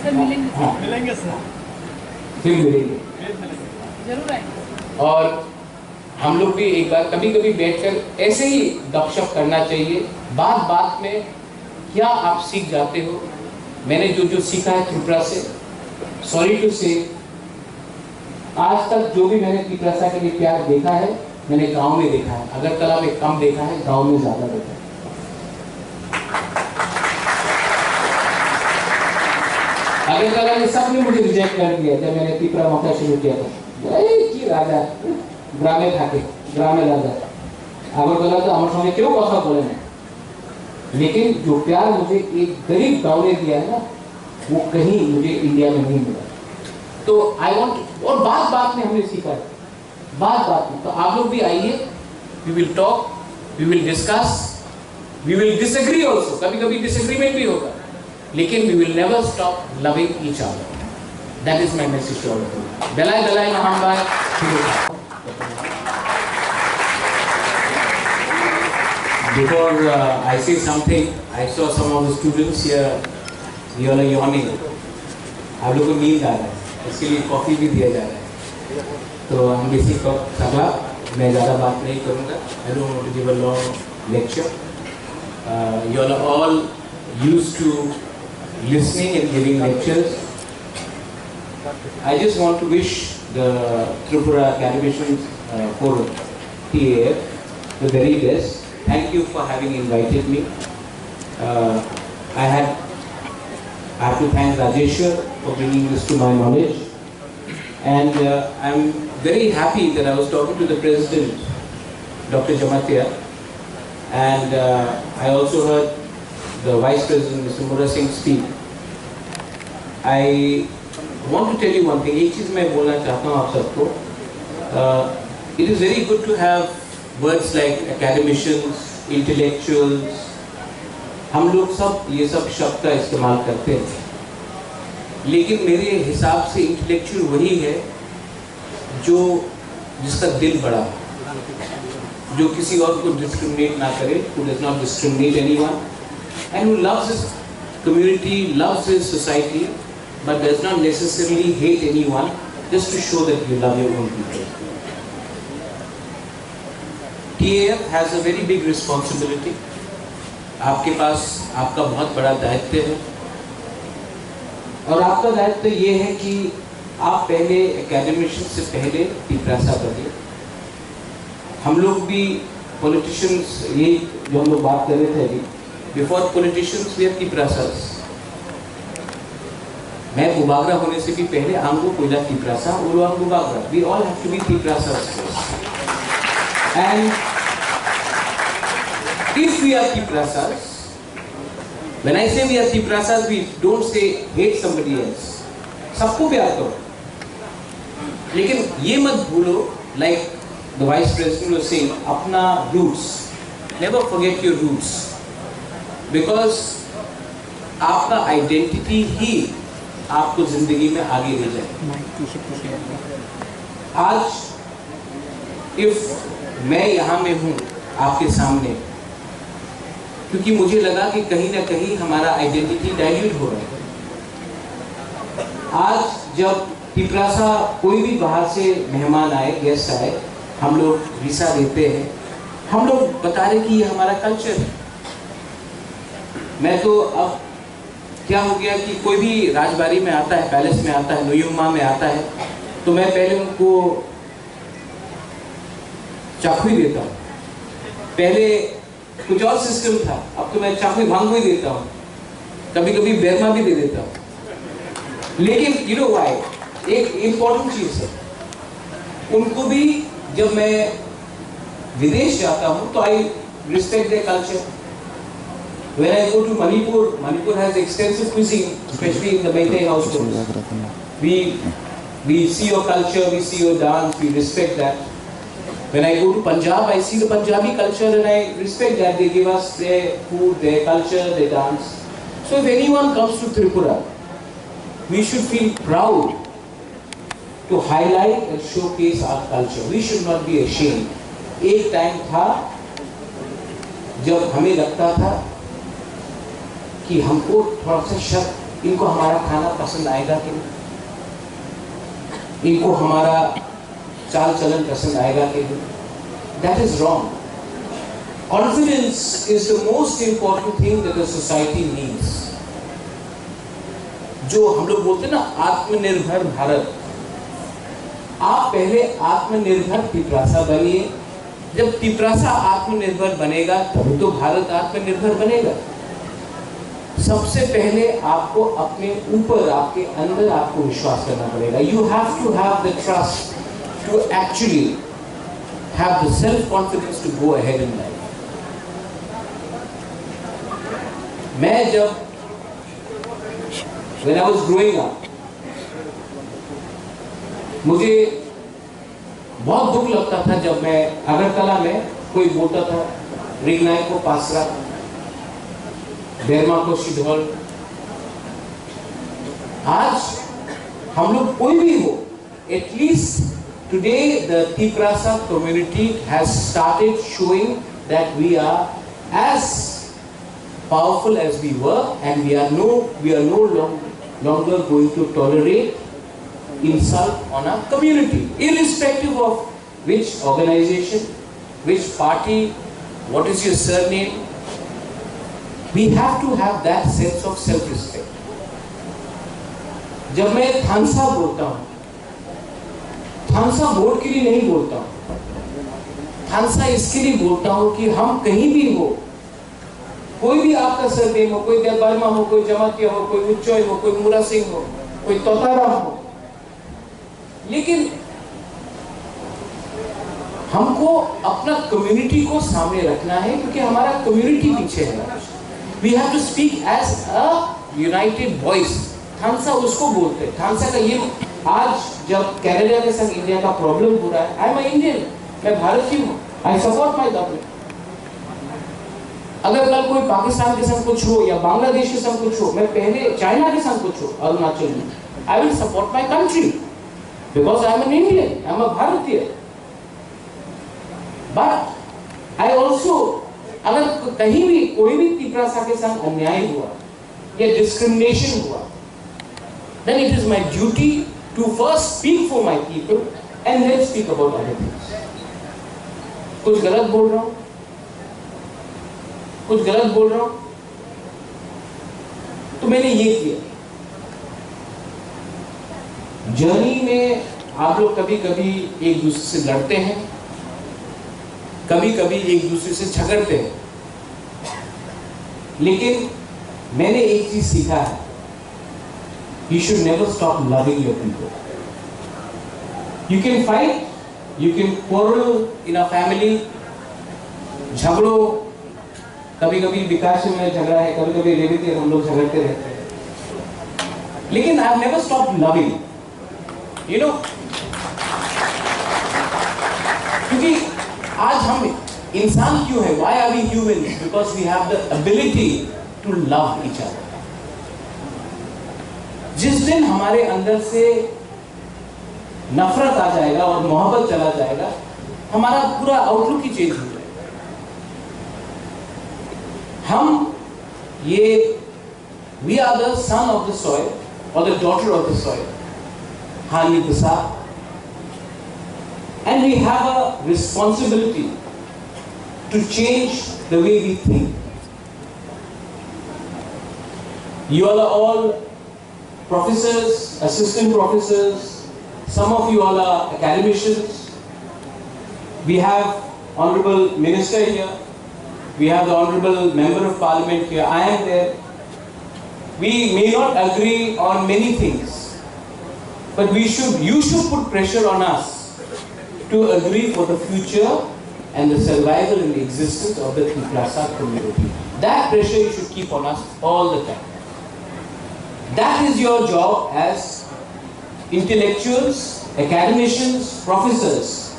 सर मिलेंगे। हाँ, मिलेंगे सर। फिर मिलेंगे। जरूर आएंगे। और हम लोग भी एक बार कभी कभी बैठकर ऐसे ही गपशप करना चाहिए। बात बात में क्या आप सीख जाते हो? मैंने जो जो सीखा है त्रिपुरा से, सॉरी टू से, आज तक जो भी मैंने तिपरासा के लिए प्यार देखा है, मैंने गांव में देखा है। अगरतला में कम देखा है, गांव में ज्यादा देखा है। अगरतला में सबने मुझे रिजेक्ट कर दिया जब मैंने तिपरा मोर्चा शुरू किया था। এই কি রাজা, গ্রামে থাকে, গ্রামে রাজা। আগরতলা তো আমার সঙ্গে কেউ কথা বলে না। लेकिन जो प्यार मुझे एक गरीब गांव ने दिया है ना, वो कहीं मुझे इंडिया में नहीं मिला। तो आई वांट, और बात बात में हमने सीखा है, बात बात में। तो आप लोग भी आइए, we will talk, we will discuss, we will disagree also। कभी कभी डिसएग्रीमेंट भी होगा, लेकिन we will never stop loving each other। That is my message to all of you। Belai belai no hambai, khulumkha। Before uh, I say something, I saw some of the students here, you all are yawning। आप लोग को नींद आ रहा है, इसके लिए कॉफी भी दिया जा रहा है। तो हम बेसी थकला, मैं ज़्यादा बात नहीं करूँगा। I don't want to give a long lecture। Uh, you all are all used to listening and giving lectures। I just want to wish the Tripura Academicians uh, Forum, T A F, the very best। Thank you for having invited me। Uh, I had I have to thank Rajeshwar for bringing this to my knowledge, and uh, I'm very happy that I was talking to the president, Doctor Jamatia, and uh, I also heard the vice president, Mister Murra Singh, speak। I want to tell you one thing। एक चीज़ मैं बोलना चाहता हूँ आप सबको। It is very good to have words like academicians, intellectuals। हम लोग सब ये सब शब्द का इस्तेमाल करते हैं, लेकिन मेरे हिसाब से इंटेलेक्चुअल वही है जो जिसका दिल बड़ा हो, जो किसी और को डिस्क्रिमिनेट ना करे, who does not discriminate anyone, and who loves his community, loves his society, but does not necessarily hate anyone just to show that you love your own people। T A F has a very big responsibility। आपके पास आपका बहुत बड़ा दायित्व है, और आपका दायित्व ये है कि आप पहले एकेडमिशियन से पहले तिपरासा बने। हम लोग भी पॉलिटिशियंस, ये जो हम लोग बात कर रहे थे अभी, before politicians we are Tiprasas। मैं बुबागरा होने से भी पहले आंगो कोयला तिपरासा, उलो आंगो Bagra. We all have to be Tiprasas first। And if we are Tiprasas, when I say we are Tiprasas, we don't say hate somebody else। सबको प्यार करो, लेकिन ये मत भूलो, like the vice president was saying, अपना roots, never forget your roots, because आपका identity ही आपको जिंदगी में आगे ले जाए। आज इफ मैं यहाँ में हूँ आपके सामने, क्योंकि मुझे लगा कि कहीं ना कहीं हमारा आइडेंटिटी डाइल्यूट हो रहा है। आज जब तिपरासा कोई भी बाहर से मेहमान आए, गेस्ट आए, हम लोग रिसा देते हैं, हम लोग बता रहे कि ये हमारा कल्चर है। मैं तो अब क्या हो गया कि कोई भी राजबाड़ी में आता है, पैलेस में आता है, नुयुमा में आता है, तो मैं पहले उनको चाकू ही देता हूँ। पहले कुछ और सिस्टम था, अब तो मैं चाकू भांग भी देता हूँ, कभी कभी बेरमा भी दे देता हूँ। लेकिन यू नो व्हाई, एक इंपॉर्टेंट चीज है, उनको भी जब मैं विदेश जाता हूँ तो I respect their culture. When I go to Manipur, Manipur has extensive cuisine, especially in the Meitei households. We we see your culture, we see your dance, we respect that. When I go to Punjab, I see the Punjabi culture and I respect that. They give us their food, their culture, their dance. So if anyone comes to Tripura, we should feel proud to highlight and showcase our culture. We should not be ashamed. एक टाइम था जब हमें लगता था कि हमको थोड़ा सा शक, इनको हमारा खाना पसंद आएगा कि नहीं, इनको हमारा चाल चलन पसंद आएगा कि नहीं। That is wrong. Confidence is the most important thing that the society needs. जो हम लोग बोलते हैं ना, आत्मनिर्भर भारत, आप पहले आत्मनिर्भर तिपरासा बनिए। जब तिपरासा आत्मनिर्भर बनेगा तभी तो भारत आत्मनिर्भर बनेगा। सबसे पहले आपको अपने ऊपर, आपके अंदर आपको विश्वास करना पड़ेगा। You have to have the trust to actually have the self confidence to go ahead in life. मैं जब, when I was growing up, मुझे बहुत दुख लगता था जब मैं अगरतला में कोई बोलता था, रिंगनाई को पासरा, बेरमा को शिढोल। आज हम लोग कोई भी हो, at least today the Tiprasa community has started showing that we are as powerful as we were, and we are no, we are no long, longer going to tolerate insult on our community, irrespective of which organization, which party, what is your surname. We have to have that sense of self-respect. जब मैं थानसा बोलता हूँ, थानसा वोट के लिए नहीं बोलता हूँ, थानसा इसके लिए बोलता हूँ कि हम कहीं भी हो, कोई भी आपका सरनेम हो, कोई देव वर्मा हो, कोई जमातिया हो, कोई उच्चय हो, कोई मुरा सिंह हो, कोई तोताराम हो, लेकिन हमको अपना कम्युनिटी को सामने रखना है, क्योंकि हमारा कम्युनिटी पीछे है। We have to speak as a united voice. थानसा उसको बोलते हैं। थानसा का ये, आज जब कनाडा के संग इंडिया का प्रॉब्लम हो रहा है, आई एम इंडियन, मैं भारतीय हूँ, आई सपोर्ट माई गवर्नमेंट। अगर कल कोई पाकिस्तान के संग कुछ हो या बांग्लादेश के संग कुछ हो, मैं पहले चाइना के संग कुछ हो, अरुणाचल में, I will support my country because I am an Indian, I am a भारतीय। But I also, अगर कहीं भी कोई भी तिपरासा के संग अन्याय हुआ या डिस्क्रिमिनेशन हुआ, then it is my duty to first speak for my people and then speak about other things. कुछ गलत बोल रहा हूँ? कुछ गलत बोल रहा हूँ? तो मैंने ये किया। जर्नी में आप लोग कभी कभी एक दूसरे से लड़ते हैं, कभी कभी एक दूसरे से झगड़ते हैं, लेकिन मैंने एक चीज सीखा है, you should never stop loving your people. You can fight, you can quarrel in a family, झगड़ो, कभी कभी विकास में झगड़ा है, कभी कभी रेवती हम लोग झगड़ते रहते हैं, लेकिन I have never stop loving. You know, क्योंकि आज हम इंसान क्यों है, why are we humans? Because we have the ability to love each other. जिस दिन हमारे अंदर से नफरत आ जाएगा और मोहब्बत चला जाएगा, हमारा पूरा आउटलुक ही चेंज हो जाएगा। हम ये, we are the son of the soil or the daughter of the soil, Hani Basa, and we have a responsibility to change the way we think. You all are all professors, assistant professors, some of you all are academicians. We have Honorable Minister here. We have the Honorable Member of Parliament here. I am there. We may not agree on many things, but we should, you should put pressure on us to agree for the future and the survival and the existence of the Tiprasa community. That pressure you should keep on us all the time. That is your job as intellectuals, academicians, professors.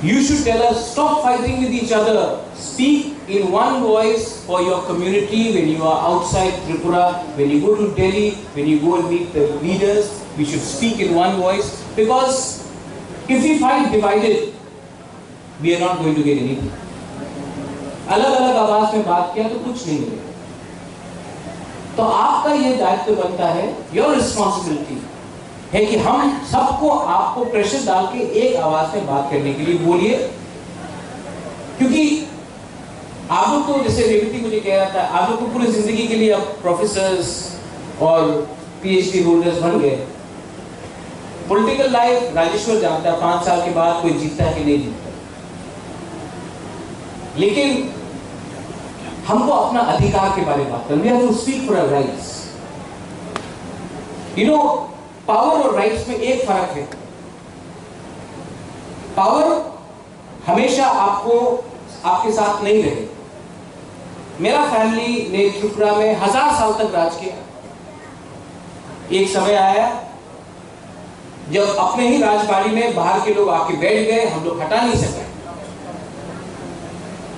You should tell us, stop fighting with each other. Speak in one voice for your community when you are outside Tripura, when you go to Delhi, when you go and meet the leaders. We should speak in one voice, because if we fight divided, we are not going to get anything. अलग अलग आवाज में बात किया तो कुछ नहीं मिलेगा। तो आपका ये दायित्व बनता है, योर रिस्पॉन्सिबिलिटी है कि हम सबको, आपको प्रेशर डाल के एक आवाज में बात करने के लिए बोलिए, क्योंकि आप लोग तो, जैसे रेवती मुझे कह रहा था, आप लोग तो पूरी जिंदगी के लिए अब प्रोफेसर्स और पीएचडी होल्डर्स बन गए। पॉलिटिकल लाइफ, राजेश्वर जानता है, पांच साल के बाद कोई जीतता है कि नहीं जीतता, लेकिन हमको अपना अधिकार के बारे में बात करना। We have to speak for our rights. You know, power और राइट्स में एक फर्क है। पावर हमेशा आपको, आपके साथ नहीं रहे। मेरा फैमिली ने त्रिपुरा में हजार साल तक राज किया। एक समय आया जब अपने ही राजबाड़ी में बाहर के लोग आके बैठ गए, हम लोग हटा नहीं सके।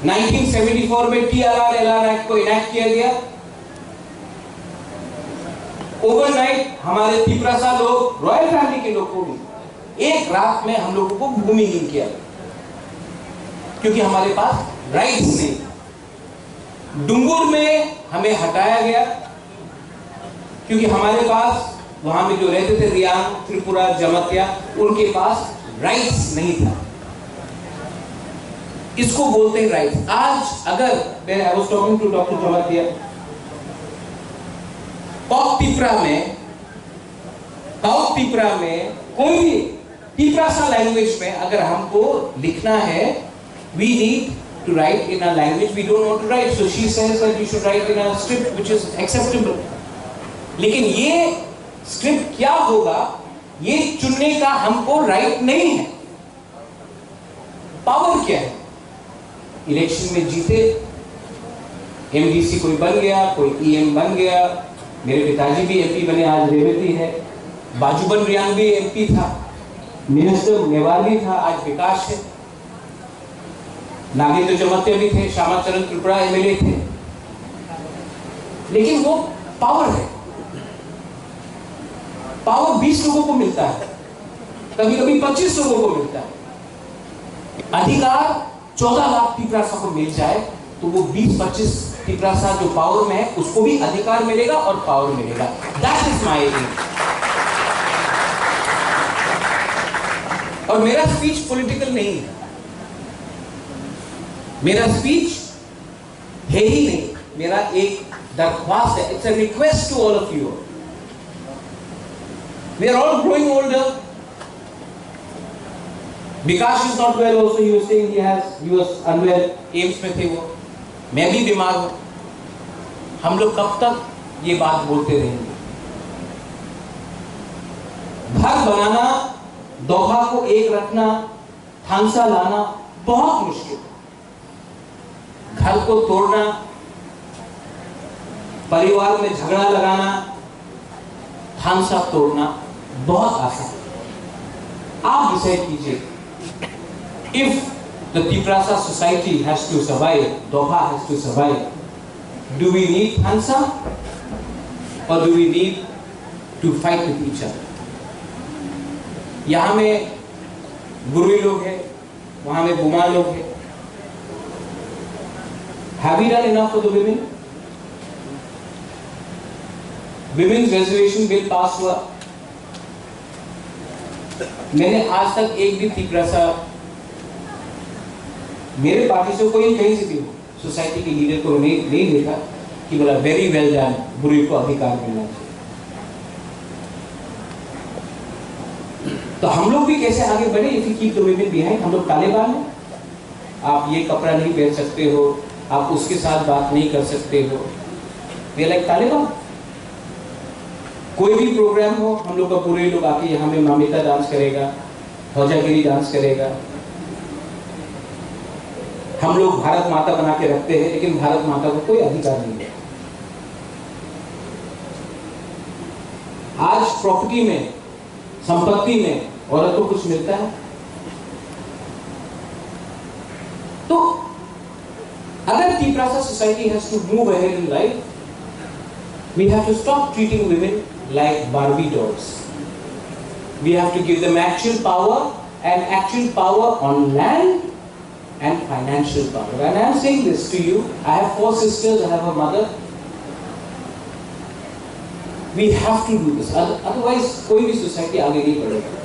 नाइनटीन सेवेंटी फ़ोर में टीआरआर एलआर एक्ट को इनैक्ट किया गया। ओवरनाइट हमारे तिपरासा लोग, रॉयल फैमिली के लोग को भी एक रात में हम लोगों को भूमिहीन किया, क्योंकि हमारे पास राइट्स नहीं। डुंगुर में हमें हटाया गया, क्योंकि हमारे पास, वहां में जो रहते थे रियांग, त्रिपुरा, जमातिया, उनके पास राइट्स नहीं था। इसको बोलते हैं राइट्स। आज अगर मैं, I was talking to doctor Jamatia, pop Tipra में, पॉप तिपरा में कोई भी तिपरासा लैंग्वेज में अगर हमको लिखना है, we need to write in a language we don't want to write. So she says that you should write in a script which is acceptable. लेकिन ये स्क्रिप्ट क्या होगा, ये चुनने का हमको राइट नहीं है। पावर क्या है? इलेक्शन में जीते, एमडीसी कोई बन गया, कोई ईएम बन गया। मेरे पिताजी भी एमपी बने, आज रेवती है। बाजूबन रियांग भी एमपी था, मिनिस्टर मेवार भी था, आज विकास है। नागेंद्र जमातिया भी थे, श्यामा चरण त्रिपुरा एमएलए थे। लेकिन वो पावर है। पावर बीस लोगों को मिलता है, कभी कभी पच्चीस लोगों को मिलता है। अधिकार चौदह लाख तिपरासा को मिल जाए, तो वो बीस पच्चीस तिपरासा जो पावर में है, उसको भी अधिकार मिलेगा और पावर मिलेगा। That is my aim. और मेरा स्पीच पॉलिटिकल नहीं है, मेरा स्पीच है ही नहीं। मेरा एक दरख्वास्त है, it's a request to all of you. We are all growing older. Vikas is not well also, he was saying he has, he was unwell, AIIMS में थे वो, मैं भी बीमार हूँ। हम लोग कब तक ये बात बोलते रहेंगे? घर बनाना, दोहा को एक रखना, थांसा लाना बहुत मुश्किल। घर को तोड़ना, परिवार में झगड़ा लगाना, थांसा तोड़ना बहुत आसान है। आप डिसाइड कीजिए, if the Tiprasa society has to survive, Doha has to survive, do we need Thansa or do we need to fight with each other? यहाँ में गुरुई लोग हैं, वहां में बुमा लोग हैं। Have we done enough for the women? Women's reservation bill pass हुआ, मैंने आज तक एक भी तिपरासा, मेरे पार्टी से कोई कहीं से भी हो, सोसाइटी के लीडर को नहीं, नहीं देखा कि बोला, "Very well done, बुरुई को अधिकार मिलना चाहिए।" तो हम लोग भी कैसे आगे बढ़े, if we keep the women behind? हम लोग ताले बांध लें? आप ये कपड़ा नहीं पहन सकते हो, आप उसके साथ बात नहीं कर सकते हो। ये लाइक तालिबान। कोई भी प्रोग्राम हो, हम लोग का पूरे लोग आके यहाँ में मामिता डांस करेगा, ध्वजागिरी डांस करेगा। हम लोग भारत माता बना के रखते हैं, लेकिन भारत माता को कोई अधिकार नहीं है। आज प्रॉपर्टी में, संपत्ति में औरत को कुछ मिलता है? तो अगर Tiprasa society has to move ahead in life, we have to stop treating women like Barbie dolls. We have to give them actual power, and actual power on land and financial power. And I am saying this to you, I have four sisters, I have a mother. We have to do this. Oth- Otherwise, कोई भी सोसाइटी आगे नहीं बढ़ेगा.